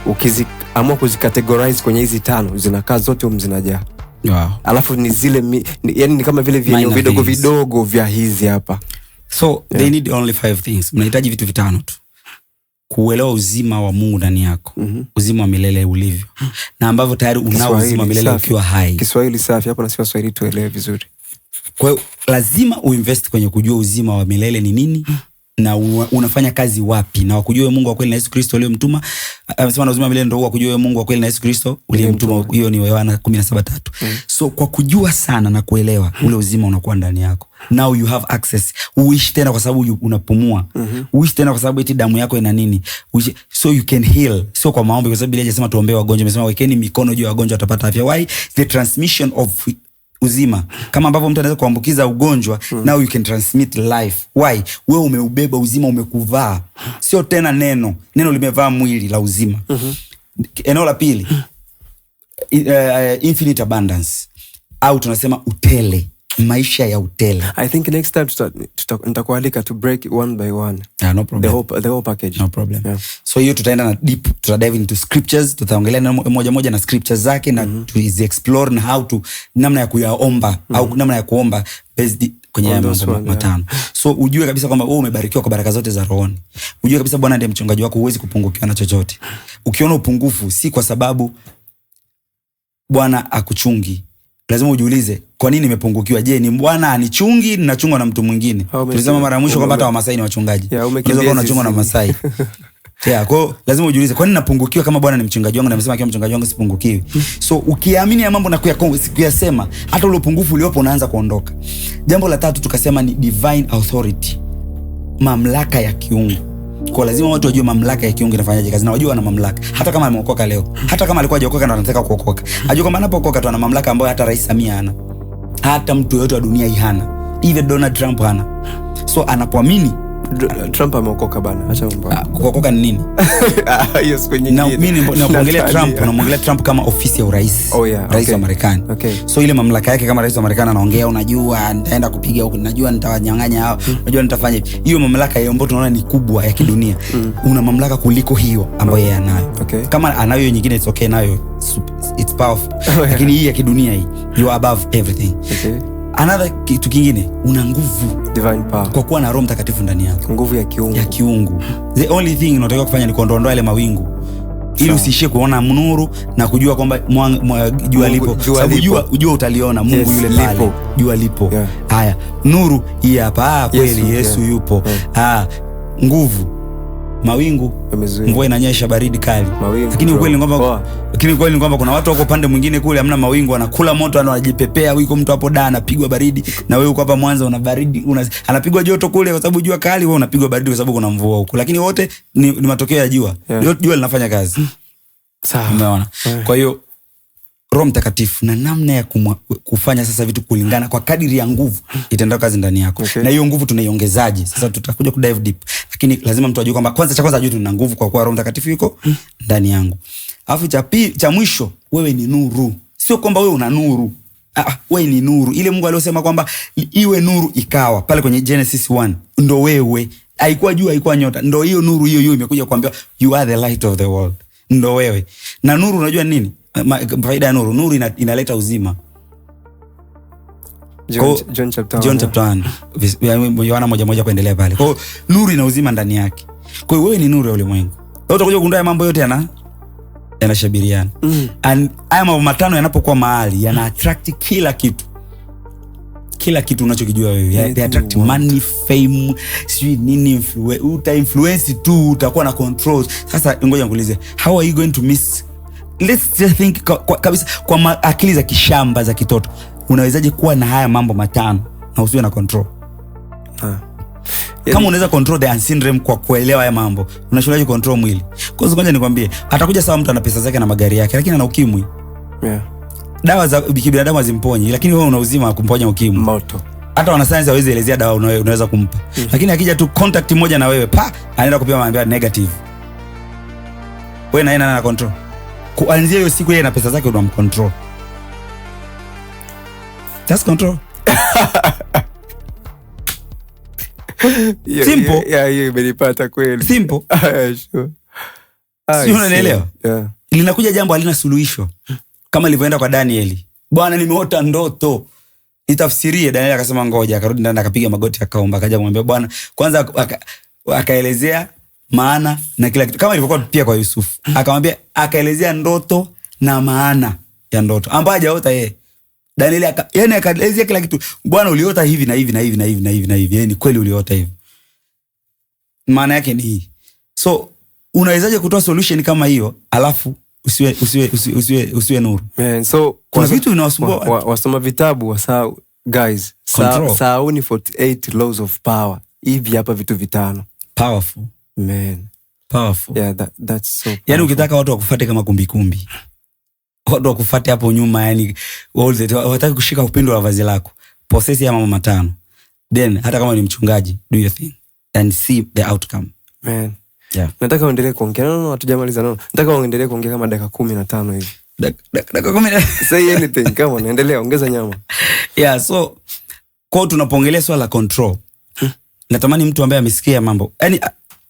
ukiziamua kuzicategorize kwenye hizi 5, zinakaa zote huko zinajaa. Wow. Alafu ni zile yani ni kama vile vieneo vidogo vidogo vya hizi hapa. So they need only 5 things. Mnahitaji vitu vitano tu. Kuelewa uzima wa Mungu ndani yako. Uzima wa milele ulivyo. Na ambavyo tayari unao uzima wa milele ukiwa hai. Kiswahili safi hapo, na sio Kiswahili tuelewe vizuri. Kwa hiyo lazima uinvest kwenye kujua uzima wa milele ni nini na unafanya kazi wapi, na wakujue Mungu wa kweli na Yesu Kristo aliyemtuma. Amesema na uzima wa milele ndio wakujue Mungu wa kweli na Yesu Kristo uliyemtuma. Hiyo ni Yohana 17:3. So kwa kujua sana na kuelewa ule uzima unakuwa ndani yako. Now you have access. Uishi tena kwa sababu unapumua. Uishi tena kwa sababu eti damu yako ina nini. Uishi, so you can heal. Sio kwa maombi, kwa sababu Biblia inasema tuombee wagonjwa, imesema wekeni mikono juu ya wagonjwa watapata afya. Why? The transmission of uzima. Kama ambavyo mtu anaweza kuambukiza ugonjwa, now you can transmit life. Why? Wewe umeubeba uzima, umekuvaa. Sio tena neno. Neno limevaa mwili la uzima. Eneo la pili, infinite abundance, au tunasema utele, maisha ya utele. I think next time nitakualika to break one by one. Yeah, no problem. The whole package. No problem. Yeah. So hiyo tutaenda na deep, tuta dive into scriptures, tutaongelea moja moja na scriptures zake na to explore na how to, namna ya kuyaomba au namna ya kuomba based kwenye mambo matano. So ujue kabisa kwamba wewe umebarikiwa kwa baraka zote za rohoni. Ujue kabisa Bwana ndiye mchungaji wako, huwezi kupungukiwa na chochote. Ukiona upungufu si kwa sababu Bwana akuchungi. Lazima ujiulize, kwa nini nimepungukiwa? Je, ni Bwana anichungi, ninachungwa na mtu mwingine? Tulisema mara ya mwisho kwamba hata Wamasai ni wachungaji. Unaweza kuwa unachungwa na Masai. Yeah, kwa lazima ujiulize, kwa nini napungukiwa kama Bwana ni mchungaji wangu na amesema akiwa mchungaji wangu sipungukiwi? So ukiamini ya mambo na kuyasema, hata ule upungufu uliopo unaanza kuondoka. Jambo la tatu tukasema ni divine authority, mamlaka ya kiungu. Kwa lazima watu wajue mamlaka ya kiungu inafanyaje kazi, na wajue wana mamlaka. Hata kama ameokoka leo, hata kama alikuwa hajaokoka na anataka kuokoka, ajue kwamba anapookoka tu ana mamlaka ambayo hata Rais Samia hana, hata mtu yeyote wa dunia hii hana, even Donald Trump hana. So anapoamini Trump ameokoka bana, acha mambo. Kuokoka ni nini? Hiyo siku nyingine. Na mimi naongelea Trump, naongelea Trump kama ofisi ya urais. Oh, yeah. Rais wa Marekani. Okay. So ile mamlaka yake kama rais wa Marekani anaongea, unajua nitaenda kupiga huko, najua nitawanyang'anya hao, unajua nitafanya hivi. Hiyo mamlaka hiyo ambayo tunaona ni kubwa ya kidunia. Una mamlaka kuliko hiyo ambayo yeye anayo. Okay. Kama anayo nyingine it's okay nayo, it's powerful. Lakini hii ya kidunia hii, you are above everything. Okay. Another kitu kingine, una nguvu, divine power, kwa kuwa na Roho Mtakatifu ndani yako, nguvu ya kiungu, ya kiungu. The only thing unatakiwa kufanya ni kuondoa ile mawingu ili usiishie kuona nuru na kujua kwamba jua lipo, sababu jua utaliona Mungu yule pale, jua lipo. Haya, nuru hii hapa, kweli Yesu yupo. Nguvu, mawingu, mvua inanyesha, baridi kali. Lakini ukweli ni kwamba lakini ukweli ni kwamba kuna watu wako upande mwingine kule hamna mawingu, wanakula moto, anajipepea. Yuko mtu hapo da anapigwa baridi, na wewe uko hapa Mwanza una baridi, anapigwa joto kule kwa sababu jua kali, wewe unapigwa baridi kwa sababu kuna mvua huko. Lakini wote ni matokeo ya jua. Jua linafanya kazi. Sawa. Umeona? Kwa hiyo Roho Mtakatifu na namna ya kufanya sasa vitu kulingana kwa kadiri ya nguvu itendao kazi ndani yako. Okay. Na hiyo nguvu tunaiongezaje? Sasa tutakuja ku dive deep. Lakini lazima mtu ajue kwamba kwanza, cha kwanza ajue tuna nguvu kwa kuwa Roho Mtakatifu yuko ndani yangu. Alafu cha pili, cha mwisho, wewe ni nuru. Sio kwamba wewe una nuru. Wewe ni nuru. Ile Mungu aliyosema kwamba iwe nuru ikawa pale kwenye Genesis 1. Ndo wewe. Haikuwa jua, haikuwa nyota. Ndo hiyo nuru hiyo hiyo imekuja kuambia you are the light of the world. Ndo wewe. Na nuru unajua nini? Faida ya nuru, nuru inaleta uzima. John chapter 1. John chapter 1. Yohana 1:1 kuendelea pale. Kwa hiyo nuru ina uzima ndani yake. Kwa hiyo wewe ni nuru ya ulimwengu. Wewe utakuja kugundua mambo yote yanashabiriana. And haya mambo matano yanapokuwa mahali yana attract kila kitu. Kila kitu unachokijua wewe. They attract money, fame, sijui nini, uta influence tu, utakuwa na control. Sasa ngoja nikuulize, how are you going to miss? Let's just think kabisa kwa akili za kishamba za kitoto. Unawezaje kuwa na haya mambo matano na usiwe na control? Kama unaweza control the unseen realm kwa kuelewa haya mambo, unashindaje control mwili? Kwa hiyo ngoja nikwambie, atakuja sawa mtu ana pesa zake na magari yake, lakini ana ukimwi. Yeah. Dawa za kibinadamu hazimponyi, lakini wewe una uzima wa kumponya ukimwi. Moto. Hata wanasayansi hawezi elezea dawa unaweza kumpa. Lakini akija tu contact moja na wewe, pa, anaenda kupima maambiwa negative. Wewe na yeye ana control. Kuanzia hiyo siku yeye na pesa zake unamcontrol. That's control. Simple. Yeah, imenipata kweli. Simple. Sure. Sio, unanielewa? Yeah. Linakuja jambo halina suluhisho. Kama ilivyoenda kwa Danieli. Bwana nimeota ndoto. Nitafsirie. Danieli akasema ngoja, akarudi ndani akapiga magoti akaomba, akaja kumwambia Bwana. Kwanza akaelezea maana na kila kitu. Kama ilivyokuwa pia kwa Yusufu. Akamwambia, akaelezea ndoto na maana ya ndoto ambayo hajaota yeye. Danieli yani akaelezea kila kitu. Bwana uliota hivi na hivi na hivi na hivi na hivi na hivi. Yaani kweli uliota hivi. Maana yake ni hii. So unawezaje kutoa solution kama hiyo alafu usiwe nuru? Man, so kuna vitu vinawasumbua. Wasoma vitabu wasahau guys. Sahauni 48 laws of power. Hivi hapa vitu vitano. Powerful. Man. Powerful. Yeah, that's so powerful. Yaani ukitaka watu wakufuate kama kumbikumbi. Watu wakufuate hapo nyuma, yani wataki kushika upindo wa vazi lako. Possess ya mambo matano. Then hata kama ni mchungaji, do your thing and see the outcome. Man. Yeah. Nataka uendelee kuongea. No, hatujamaliza. No. Nataka uendelee kuongea kama dakika 15 hivi. Dakika 10. Say anything, come on, endelea, ongeza nyama. Yeah, so kwa tunapoongelea swala la control. Natamani mtu ambaye amesikia mambo. Yaani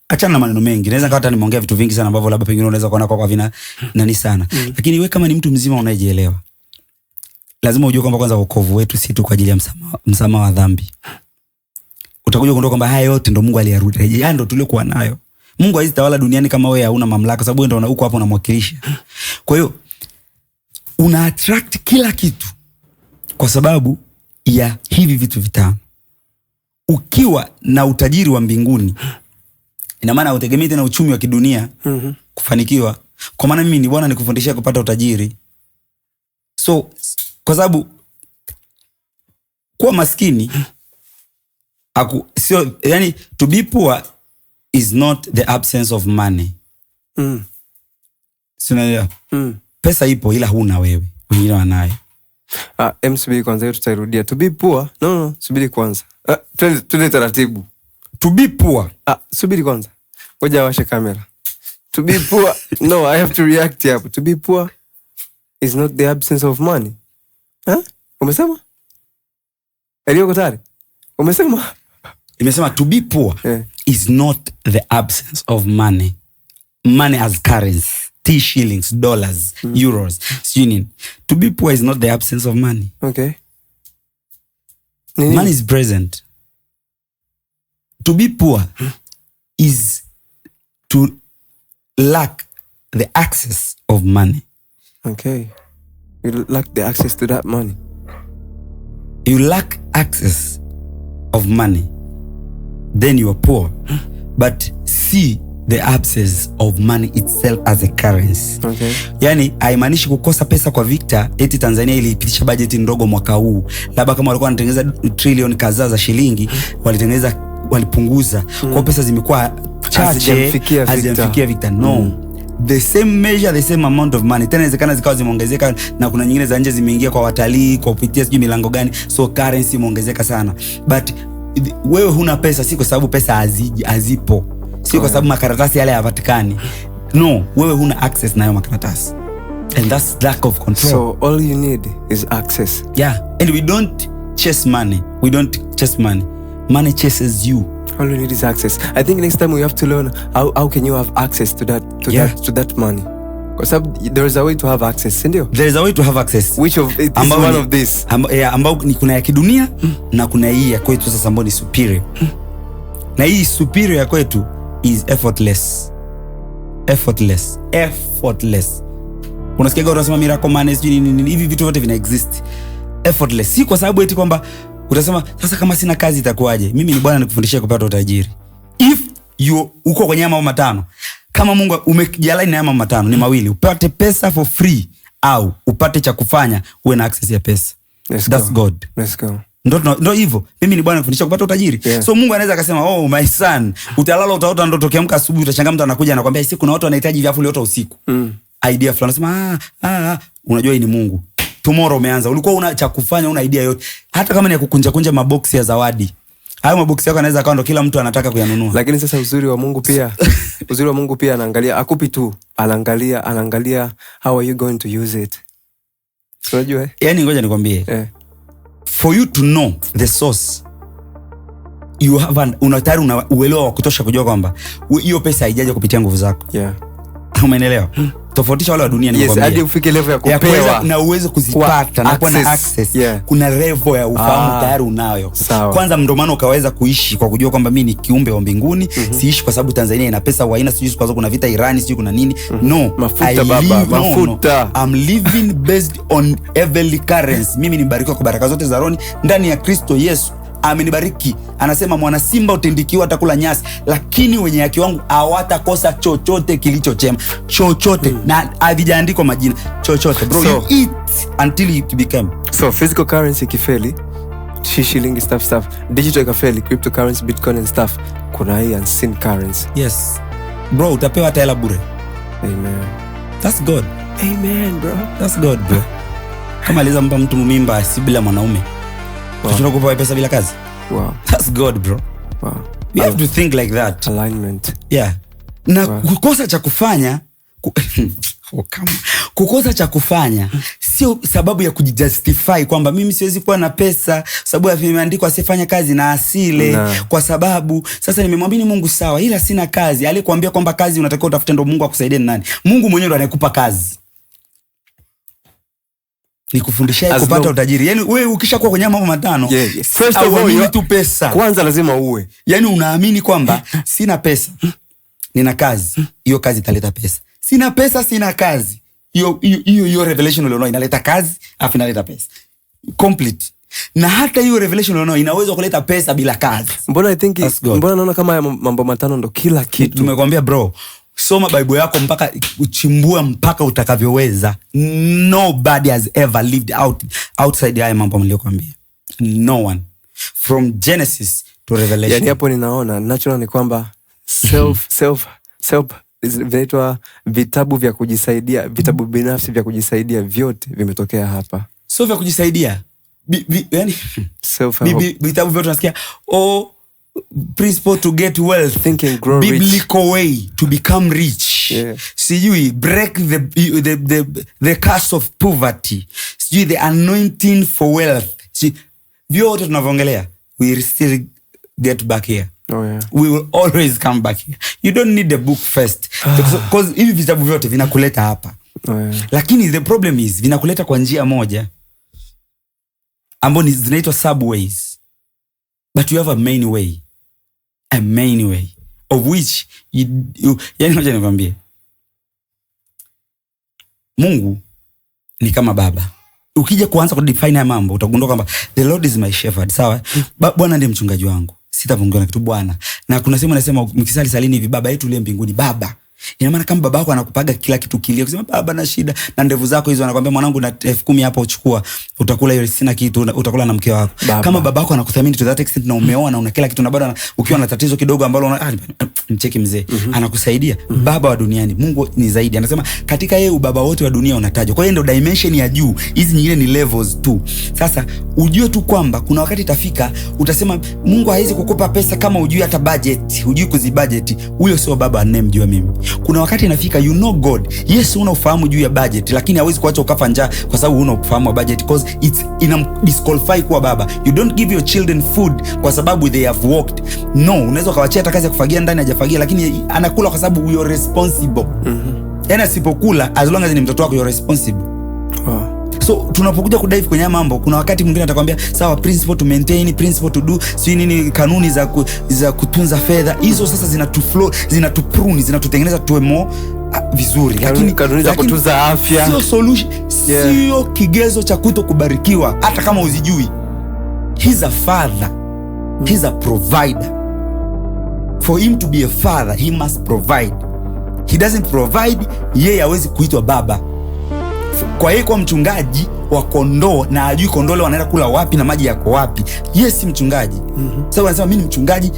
achana na maneno mengi. Naweza hata nimeongea vitu vingi sana ambavyo labda pengine unaweza kuona kwa vina nani sana. Lakini wewe kama ni mtu mzima unayejielewa, lazima ujue kwamba kwanza wokovu wetu si tu kwa ajili ya msamaha wa dhambi. Utakuja kugundua kwamba haya yote ndo Mungu aliyarudi. Haya ndo tuliokuwa nayo. Mungu hawezi tawala duniani kama wewe hauna mamlaka, sababu wewe ndo uko hapo unamwakilisha. Kwa hiyo una attract kila kitu kwa sababu ya hivi vitu vitano. Ukiwa na utajiri wa mbinguni, ina maana hutegemei tena uchumi wa kidunia kufanikiwa. Kwa maana mimi ni Bwana nikufundishia kupata utajiri. So kwa sababu kuwa maskini sio, yani to be poor is not the absence of money. Sio, pesa ipo ila huna wewe, wengine wanayo. Subiri kwanza, hiyo tutairudia. To be poor, no, subiri kwanza. Twende taratibu. To be poor. Subiri kwanza. Ngoja washe kamera. To be poor, no, I have to react here. To be poor is not the absence of money. Huh? Umesema? Elio tayari? Umesema? Imesema to be poor is not the absence of money. Money as currency, T shillings, dollars, euros, sijui. To be poor is not the absence of money. Okay. Money is present. To be poor is to lack the access of money. Okay. You lack the access to that money. You lack access of money. Then you are poor. But see the absence of money itself as a currency. Okay. Yani haimaanishi kukosa pesa kwa Victor eti Tanzania ilipitisha bajeti ndogo mwaka huu. Labda kama walikuwa wanatengeneza trilioni kadhaa za shilingi, walitengeneza, walipunguza. Kwa pesa zimekuwa chache, hazijamfikia Victor. No. The same measure, the same amount of money. Tena inawezekana zikawa zimeongezeka na kuna nyingine za nje zimeingia kwa watalii, kwa kupitia sijui milango gani, so currency imeongezeka sana. But wewe huna pesa si kwa sababu pesa hazipo. Sio kwa sababu makaratasi yale hayapatikani. No, wewe huna access na hayo makaratasi. And that's lack of control. So all you need is access. Yeah, and we don't chase money. We don't chase money. Money chases you. All you need is access. I think next time we have to learn how can you have access to that to that money. Kwa sababu there is a way to have access, si ndio? There is a way to have access. Which of it is one of this? Ambao ni kuna ya kidunia na kuna hii ya kwetu sasa ambayo ni superior. Na hii superior ya kwetu is effortless. Effortless. Effortless. Unasikia watu wanasema miracle money, sijui nini, hivi vitu vyote vina exist. Effortless. Si kwa sababu eti kwamba utasema sasa kama sina kazi itakuwaje? Mimi ni Bwana nikufundishia kupata utajiri. If you uko kwenye mambo matano, kama Mungu umejialign na mambo matano, ni mawili: upate pesa for free au upate cha kufanya uwe na access ya pesa. Let's That's go. God. Let's go. Ndo hivyo. Mimi ni Bwana nikufundisha kupata utajiri. Yeah. So Mungu anaweza akasema, "Oh my son, utalala utaota ndoto, ukiamka asubuhi utashangaa mtu anakuja anakuambia, si kuna watu wanahitaji vya uliota usiku." Idea fulani unasema, unajua hii ni Mungu. Tomorrow umeanza. Ulikuwa una cha kufanya, una idea yote. Hata kama ni ya kukunja kunja maboksi ya zawadi. Hayo maboksi yako anaweza akawa ndo kila mtu anataka kuyanunua. Lakini sasa uzuri wa Mungu pia, uzuri wa Mungu pia anaangalia, akupi tu, anaangalia how are you going to use it. Unajua? Yaani ngoja nikwambie. For you to know the source, you have una tayari una uelewa wa kutosha kujua kwamba hiyo pesa haijaja kupitia nguvu zako. Yeah. Umeelewa? Tofautisha wale wa dunia nimekwambia. Yes, hadi ufike level ya kupewa na uweze kuzipata na kuwa na access. Yeah. Kuna level ya ufahamu tayari unayo. Sawa. Kwanza ndio maana ukaweza kuishi kwa kujua kwamba mimi ni kiumbe wa mbinguni, siishi kwa sababu Tanzania ina pesa au haina, sijui kwa sababu kuna vita Irani, sijui kuna nini. No, mafuta baba, mafuta. No. I'm living based on heavenly currency. Mimi nimebarikiwa kwa baraka zote za roho ndani ya Kristo Yesu. Amenibariki. Anasema mwana simba utindikiwa atakula nyasi, lakini wenye haki wangu hawatakosa chochote kilicho chema. Chochote. Na havijaandikwa majina. Chochote. Bro, so, you eat until you become. So physical currency ikifeli, shilingi stuff, digital ikafeli, cryptocurrency, bitcoin and stuff, kuna hii unseen currency. Yes. Bro, utapewa hata hela bure. Amen. That's God. Amen, bro. That's God, bro. Kama aliza mpa mtu mimba si bila mwanaume. Wow. Tunakupa pesa bila kazi. Wow. That's God, bro. Wow. We have to think like that. Alignment. Yeah. Na wow. Kukosa cha kufanya kukosa cha kufanya sio sababu ya kujijustify kwamba mimi siwezi kuwa na pesa sababu imeandikwa asifanye kazi na asile na. Kwa sababu sasa nimemwamini Mungu sawa, ila sina kazi. Alikwambia kwamba kazi unatakiwa utafute ndo Mungu akusaidie ni nani? Mungu mwenyewe ndo anayekupa kazi. Nikufundisha kupata utajiri. Yaani wewe ukishakuwa kwenye mambo matano, yeah, yeah. First of all, tu pesa. Kwanza lazima uwe. Yaani unaamini kwamba sina pesa, nina kazi. Hiyo kazi italeta pesa. Sina pesa, sina kazi. Hiyo revelation ulionayo inaleta kazi, afu inaleta pesa. Complete. Na hata hiyo revelation ulionayo inaweza kuleta pesa bila kazi. Mbona I think mbona naona kama mambo matano ndo kila kitu. Tumekwambia bro, soma Bible yako mpaka uchimbue mpaka utakavyoweza. Nobody has ever lived outside haya mambo niliyokuambia. No one. From Genesis to Revelation. Yani hapo ninaona natural ni kwamba self vinaitwa vitabu vya kujisaidia, vitabu binafsi vya kujisaidia vyote vimetokea hapa. Sio vya kujisaidia. Yani self vitabu vyote tunasikia principle to get wealth, think and grow rich, biblical way to become rich. Yeah. Sijui break the curse of poverty. Sijui the anointing for wealth. Vyote tunavyoongelea, we will still get back here. Oh, yeah. We will always come back here. You don't need the book first. Because hivi vitabu vyote vinakuleta hapa. Oh, yeah. Lakini the problem is vinakuleta kwa njia moja ambayo zinaitwa subways. But you have a main way. A main way of which you yani ngoja nikwambie. Mungu ni kama baba. Ukija kuanza kudefine haya mambo utagundua kwamba the Lord is my shepherd, sawa? Bwana ndiye mchungaji wangu. Sitapungukiwa na kitu Bwana. Na kuna sehemu nasema mkisali salini hivi, baba yetu uliye mbinguni, baba. Ina maana kama baba yako anakupaga kila kitu kilio, kusema baba na shida na ndevu zako hizo, anakuambia mwanangu na 10,000 hapa uchukua, utakula hiyo sina kitu, utakula na mke wako. Baba. Kama baba yako anakuthamini to that extent na umeoa na una kila kitu na bado ukiwa na tatizo kidogo ambalo mcheki mzee, anakusaidia. Baba wa duniani, Mungu ni zaidi. Anasema katika yeye ubaba wote wa dunia unatajwa. Kwa hiyo ndio dimension ya juu, hizi nyingine ni levels tu. Sasa ujue tu kwamba kuna wakati itafika utasema Mungu hawezi kukupa pesa kama hujui hata budget, hujui kuzibudget. Huyo sio baba anayemjua mimi. Kuna wakati inafika you know God. Yes, una ufahamu juu ya budget, lakini hawezi kuacha ukafa njaa kwa sababu huna ufahamu wa budget, because it's ina disqualify kuwa baba. You don't give your children food kwa sababu they have worked. No, unaweza kuachia hata kazi ya kufagia ndani hajafagia, lakini anakula kwa sababu you are responsible. Yani asipokula, as long as ni mtoto wako, you're responsible. So tunapokuja kudive kwenye haya mambo, kuna wakati mwingine atakwambia sawa, principle to maintain, principle to do, si nini, kanuni za kutunza fedha. Hizo sasa zinatuflow, zinatuprune, zinatutengeneza tuwe more vizuri. Lakini kanuni za kutunza afya sio solution, sio kigezo cha kutokubarikiwa hata kama uzijui. He's a father. He's a provider. For him to be a father, he must provide. He doesn't provide, yeye hawezi kuitwa baba. Kwa yeye kuwa mchungaji wa kondoo na ajui kondoo leo wanaenda kula wapi na maji yako wapi, yeye si mchungaji. Sasa wanasema mimi ni mchungaji,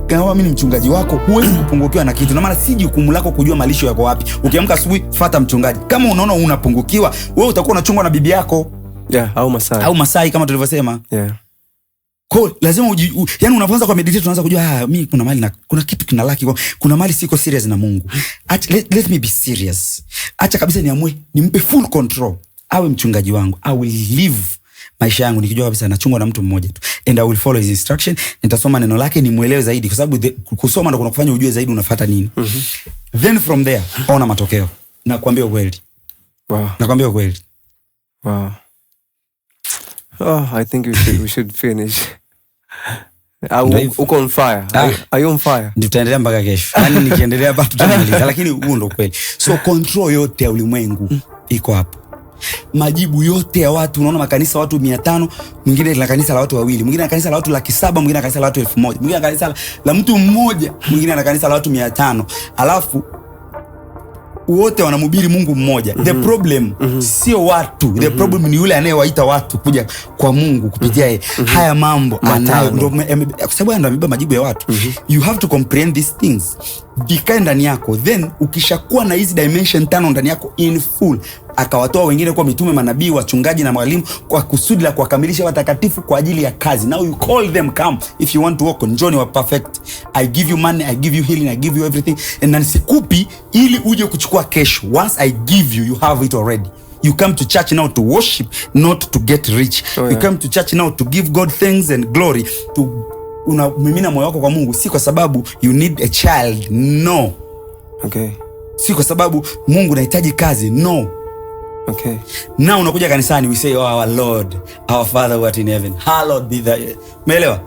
kama mimi ni mchungaji wako huwezi kupungukiwa na kitu. Na maana si jukumu lako kujua malisho yako wapi. Ukiamka asubuhi, fuata mchungaji. Kama unaona unapungukiwa, wewe utakuwa unachungwa na bibi yako. Yeah, au Masai. Au Masai kama tulivyosema. Yeah. Kwa lazima yani unapoanza kwa meditate unaanza kujua mimi kuna mali na kuna kitu kinalaki, kuna mali siko serious na Mungu. Let me be serious. Acha kabisa niamue nimpe full control. Awe mchungaji wangu. I will live maisha yangu nikijua kabisa nachungwa na mtu mmoja tu. And I will follow his instruction. Nitasoma neno lake nimuelewe zaidi kwa sababu kusoma ndo kunakufanya ujue zaidi unafuata nini. Then from there ona matokeo. Nakwambia ukweli. Wow. Nakwambia ukweli. Wow. Oh, I think we should finish. Uko on fire. Are you on fire? Tutaendelea mpaka kesho. Yaani nikiendelea hapa tutamaliza, lakini huo ndio kweli. So control yote ya ulimwengu iko hapo. Majibu yote ya watu, unaona makanisa watu 500, mwingine na kanisa la watu wawili, mwingine na kanisa la watu 700,000, mwingine na kanisa la watu 1000, mwingine na kanisa la mtu mmoja, mwingine na kanisa la watu 500. Alafu wote wanamhubiri Mungu mmoja. The problem sio watu. The problem ni yule anayewaita watu kuja kwa Mungu kupitia yeye. Haya mambo anayo ndio, kwa sababu ndio amebeba majibu ya watu. You have to comprehend these things. Vikae ndani yako. Then ukishakuwa na hizi dimension 5 ndani yako in full, akawatoa wengine kwa mitume, manabii, wachungaji na mwalimu kwa kusudi la kuwakamilisha watakatifu kwa ajili ya kazi. Now you call them, come if you want to walk on journey wa perfect. I give you money, I give you healing, I give you everything. And then sikupi ili uje kuchukua kesho. Once I give you, you have it already. You come to church now to worship, not to get rich. Oh, yeah. You come to church now to give God thanks and glory. To unamimina moyo wako kwa Mungu, si kwa sababu you need a child. No. Okay. Si kwa sababu Mungu anahitaji kazi. No. Okay. Now unakuja kanisani, we say, oh, our Lord, our Father who art in heaven, hallowed be thy. Umeelewa?